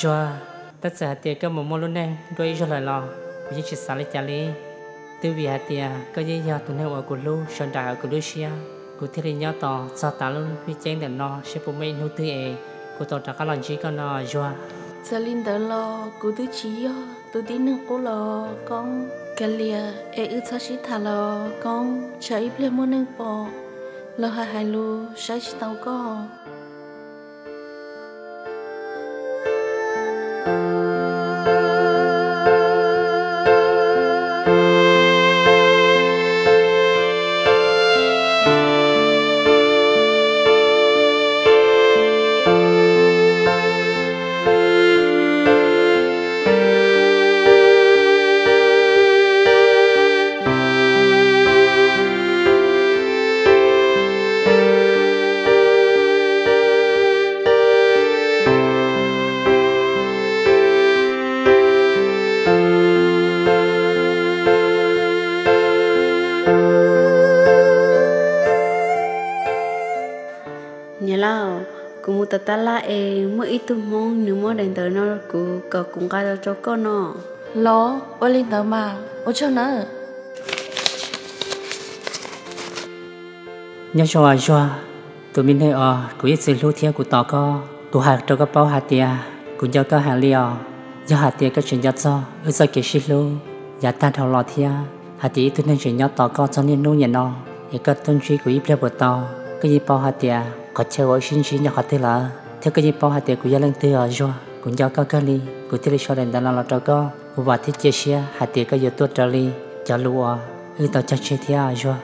Zuag, tab txawm hais tias koj mus muaj lub neej dua ib zaug lawm los kuv yeej tsis xav li cas li. Twb vim hais tias koj yeej yog tus neeg uas kuv hlub sawv daws kuv lub siab, kuv thiaj li nyob tos txog tas lub ntuj ceeb ntawm no seb puas muaj ib hnub twg es kuv tau rov qab los ntsib koj no Zuag. Txawm li ntawd los kuv twb tsis yog tus tib neeg qub los Koob. Kav liam es wb txhob sib tham los Koob, tsam ib pliag muaj neeg pom los hais hais lus saib tsis taus koj. Niam laus, kuv mus tom tab laj es muaj ib tug Hmoob nws muab daim ntawv no rau kuv kom kuv nqa los rau koj no. Los, ua li ntawd mas ua tsaug nawb. Nyob zoo os Zuag, tus me neeg uas kuv ib txwm hlub thiab kuv tos koj. Kuv hais rau koj paub hais tias kuv nco koj heev li os. Yog hais tias koj tseem nco txog wb txoj kev sib hlub yav tag dhau los thiab hais tias ib tug neeg tseem nyob tos koj txog niaj hnub niam no, es koj tuaj ntsib kuv ib pliag puas tau? Koj yeej paub hais tias qhov chaw uas wb sib ntsib nyob qhov twg lawm, thiab koj yeej paub hais tias kuv yog leej twg os Zuag. Kuv nco koj kawg li, kuv thiaj li sau daim ntawv no los rau koj. Kuv vam thiab cia siab hais tias koj yuav tuaj raws li cov lus uas wb tau cog tseg thiab os Zuag.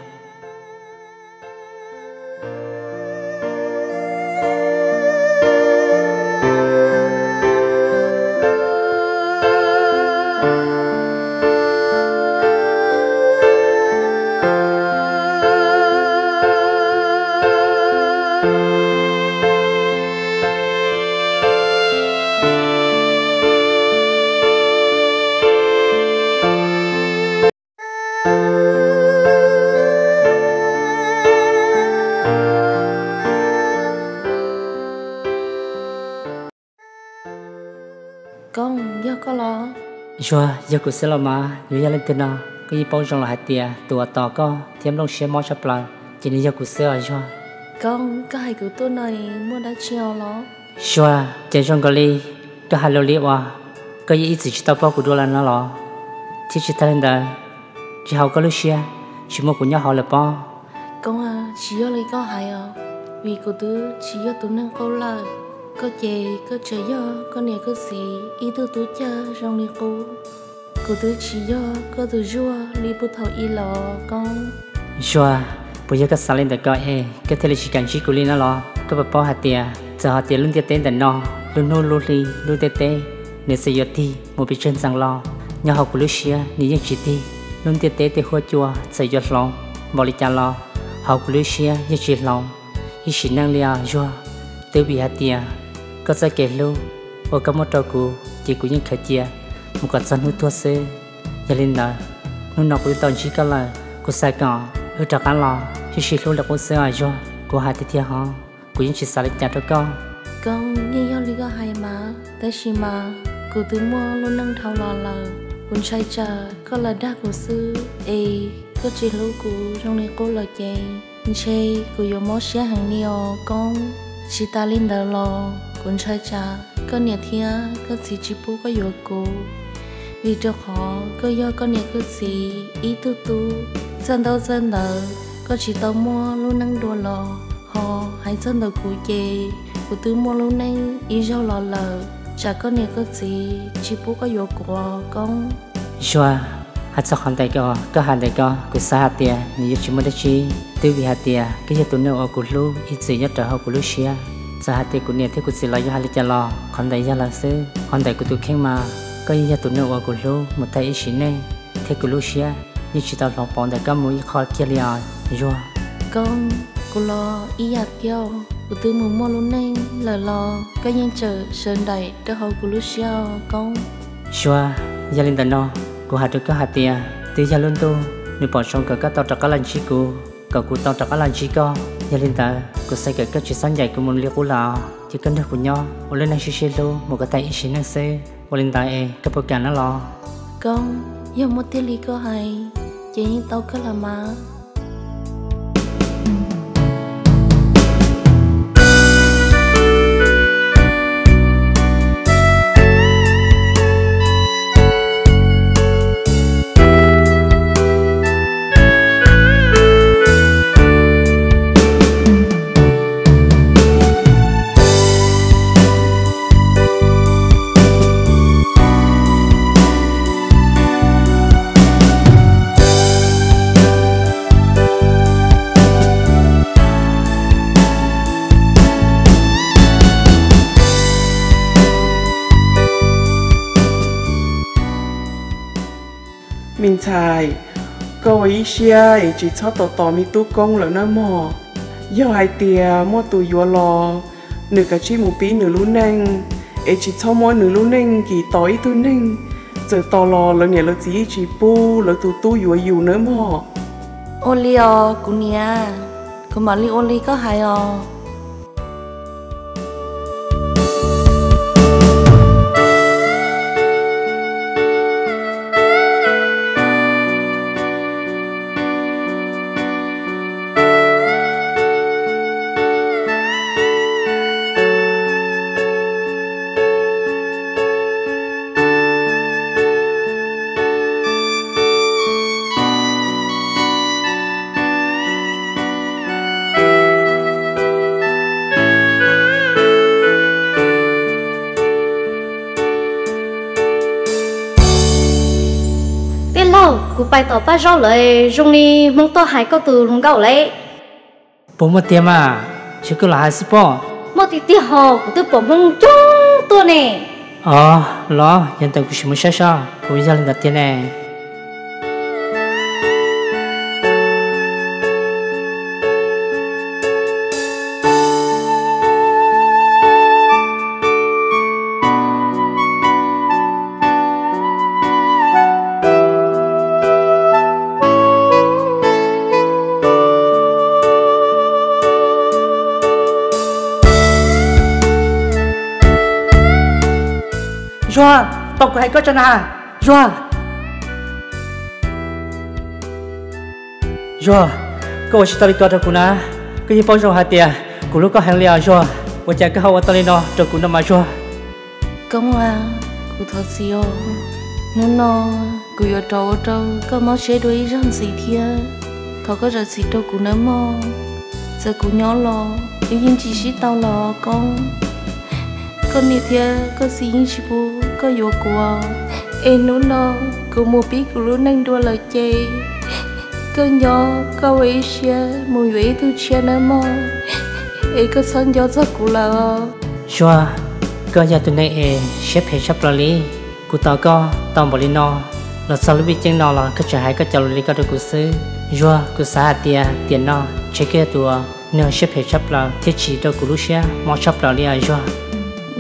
Koob, yog koj los? Zuag, yog kuv xwb los mas, yuav yog leej twg no? Koj yeej paub zoo lawm hais tias tus uas tos koj thiab nplooj siab mob tshaj plaws ces nws yog kuv xwb os Zuag. Koob, koj hais kuv tuaj no muaj dab tsi os los? Zuag, ces zoo nkaus li koj hais lus li uas koj yeej ib txwm tsis tau paub kuv dua lawm no los? Thiab tsis tag li ntawd, tsis haum koj lub siab, tsis muaj kuv nyob hauv lawm pob? Koob, tsis yog li koj hais os, vim kuv twb tsis yog tus neeg qub lawm. Koj ces koj tseem yog koj niam koj txiv ib tug tub cag zoo li qub. Kuv twb tsis yog koj tus Zuag li puag thaum ub los Koob. Zuag, puas yog koj xav li ntawm ko es koj thiaj li tsis kam ntsib kuv li no los? Koj puas paub hais tias txawm hais tias lub ntiaj teb ntawm no, lub hnub lub hli lub ntiaj teb nws txawm yuav tig mus pes tsawg ntxees los, nyob hauv kuv lub siab nws yeej tsis tig. Lub ntiaj teb tej huab cua txawm yuav hloov npaum li cas los, hauv kuv lub siab yeej tsis hloov ib sim neej li os Zuag. Twb vim hais tias koj txoj kev hlub uas koj muab rau kuv ces kuv yeej khaws cia mus kom txog hnub tuag xwb. Yog li ntawd, hnub no kuv twb tau ntsib koj lawm, kuv xav kom wb rov qab los sib sib hlub li qub xwb os Zuag. Kuv hais tiag tiag hos, kuv yeej tsis xav li cas rau koj. Koob, yeej yog li koj hais mas, tab sis mas kuv twb muaj lub neej dhau los lawm, kuv ntshai tsam koj los dag kuv xwb es koj tsis hlub kuv zoo li qub lawm ces ntshe kuv yuav mob siab heev li os Koob. Tsis tas li ntawd los kuv ntshai tsam koj niam thiab koj txiv tsis pub koj yuav kuv, vim rau qhov koj yog koj niam koj txiv ib tug tub txawj ntaub txawj ntawv, koj tsis tau muaj lub neej dua los. Ho hais txog ntawm kuv ces kuv twb muaj lub neej ib zaug los lawm, tsam koj niam koj txiv tsis pub koj yuav kuv os Koob. Zuag, hais txog qhov ntawm koj hais ntawm ko, kuv xav hais tias nws yuav tsis muaj dab tsi. Twb vim hais tias koj yog tus neeg uas kuv hlub ib txwm nyob rau hauv kuv lub siab. Txawm hais tias kuv niam thiab kuv txiv lawv yuav hais li cas los qhov ntawd yog lawv xwb. Qhov ntawm kuv tus kheej mas koj yeej yog tus neeg uas kuv hlub mus tag ib sim neej, thiab kuv lub siab yeej tsis tau hloov pauv ntawm koj mus ib qho kiag li os Zuag. Koob, kuv los ib yam thiab, kuv twb mus muaj lub neej lawm los koj yeej tseem sawv nraim rau hauv kuv lub siab os Koob. Zuag, yog li ntawm no, kuv hais rau koj hais tias twb yog lub ntuj nws pom zoo kom koj tau rov qab los ntsib kuv, kom kuv tau rov qab los ntsib koj. Yog li ntawd kuv xav kom koj tsis txhob ncaim kuv mus li qub lawm, ces koj nrog kuv nyob ua lub neej sib sib hlub mus kom tag ib sim neej xwb. Ua li ntawd es koj puas kam na los? Koob, yog muaj tiag li koj hais ces yeej tau kawg los mas. Txhais, koj ua ib siab es tsis txhob tos tos me tub Koob lawm nawb mog. Yog hais tias muaj tus yuav los, nws kav tsij mus pib nws lub neej, es tsis txhob muab nws lub neej nkim tos ib tug neeg, txawm tos los lawv niam lawv txiv yeej tsis pub lawv tus tub yuav yus nawb mog. Ua li os kuv niam, kuv mam li ua li koj hais os. Tij laug, kuv pais tom Paj Zaub lawm, zoo li Hmoob tuaj hais koj tus hluas nkauj lawm. Puas muaj tiag mas? Ces koj los hais xwb pob. Muaj tiag tiag hos, kuv twb pom Hmoob coob tuaj ne. Os, los yog ntawd kuv sim mus saib saib, puas yog li ntawd tiag ne. Zuag, tos kuv hais koj tso na. Zuag. Zuag, koj ua tsis tau li ko rau kuv na. Koj yeej paub zoo hais tias kuv hlub koj heev li os Zuag. Ua cas koj ho ua tau li no rau kuv no mas Zuag? Koob a, kuv thov txim os. Hnub no kuv yuav rov ua rau koj mob siab dua ib zaug ntxiv thiab. Thov koj zam txim rau kuv nawb mog. Txawm kuv nyob los wb yeej tsis sib tau los Koob. Koj niam thiab koj txiv yeej tsis pub koj yuav kuv, es hnub no kuv mus pib kuv lub neej dua lawm ces koj nco koj ua ib siab mus yuav ib tug tshiab nawb mog, es koj txhob nco txog kuv lawm os. Zuag, koj yog tus neeg es siab phem tshaj plaws li. Kuv tos koj tau npaum li no, los txog lub vij ceeb no los koj tseem hais koj cov lus li ko rau kuv xwb. Zuag, kuv xav hais tias tiam no ntshe koj yog tus uas nws siab phem tshaj plaws thiab tsim rau kuv lub siab mob tshaj plaws li os Zuag.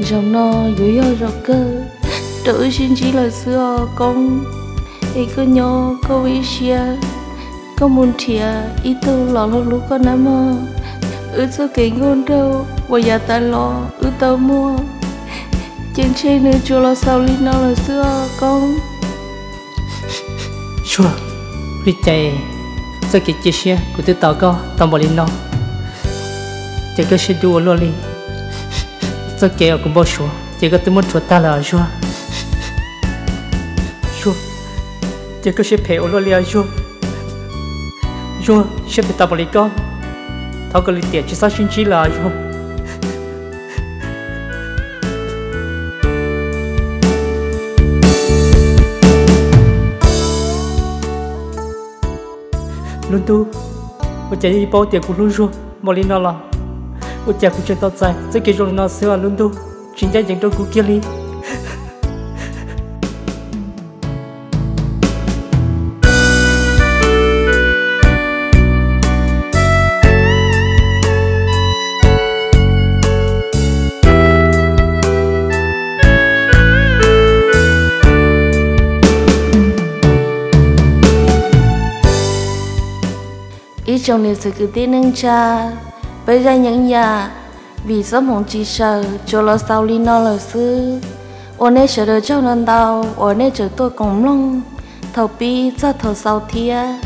Zaum no yuav yog zaum kawg rau wb sib ntsib lawm xwb os Koob. Es koj nyob koj ua ib siab, koj mus nrhiav ib tug los hlub hlub koj nawb mog. Wb txoj kev nkauj nraug uas yav tas los wb tau muaj, ces ntshe nws tsuas los xaus li no lawm xwb os Koob. Zuag, ua li cas txoj kev cia siab kuv twb tos koj tau npaum li no, ces koj siab dub ua luaj li. Txoj kev uas kuv npau suav ces koj twb muab rhuav tag lawm os Zuag. Zuag, ces koj siab phem ua luaj li os Zuag. Zuag, siab phem tau npaum li koj, thov kom lwm tiam tsis txhob sib ntsib lawm os Zuag. Lub ntuj, ua cas yeej paub tias kuv hlub Zuag npaum li no los ua cas kuv tseem tau txais txoj kev zoo li no xwb os lub ntuj, tsis ncaj ncees rau kuv kiag li. Ib tsoom niam txiv kwv tij neej tsa, peb zaj nyeeb yam vim txoj hmoov tsis sawm tsuas los xaus li no lawm xwb. Ua nej sawv daws tsaug ntau ntau uas nej tseem tuaj koom mloog thaum pib txog thaum xaus thiab.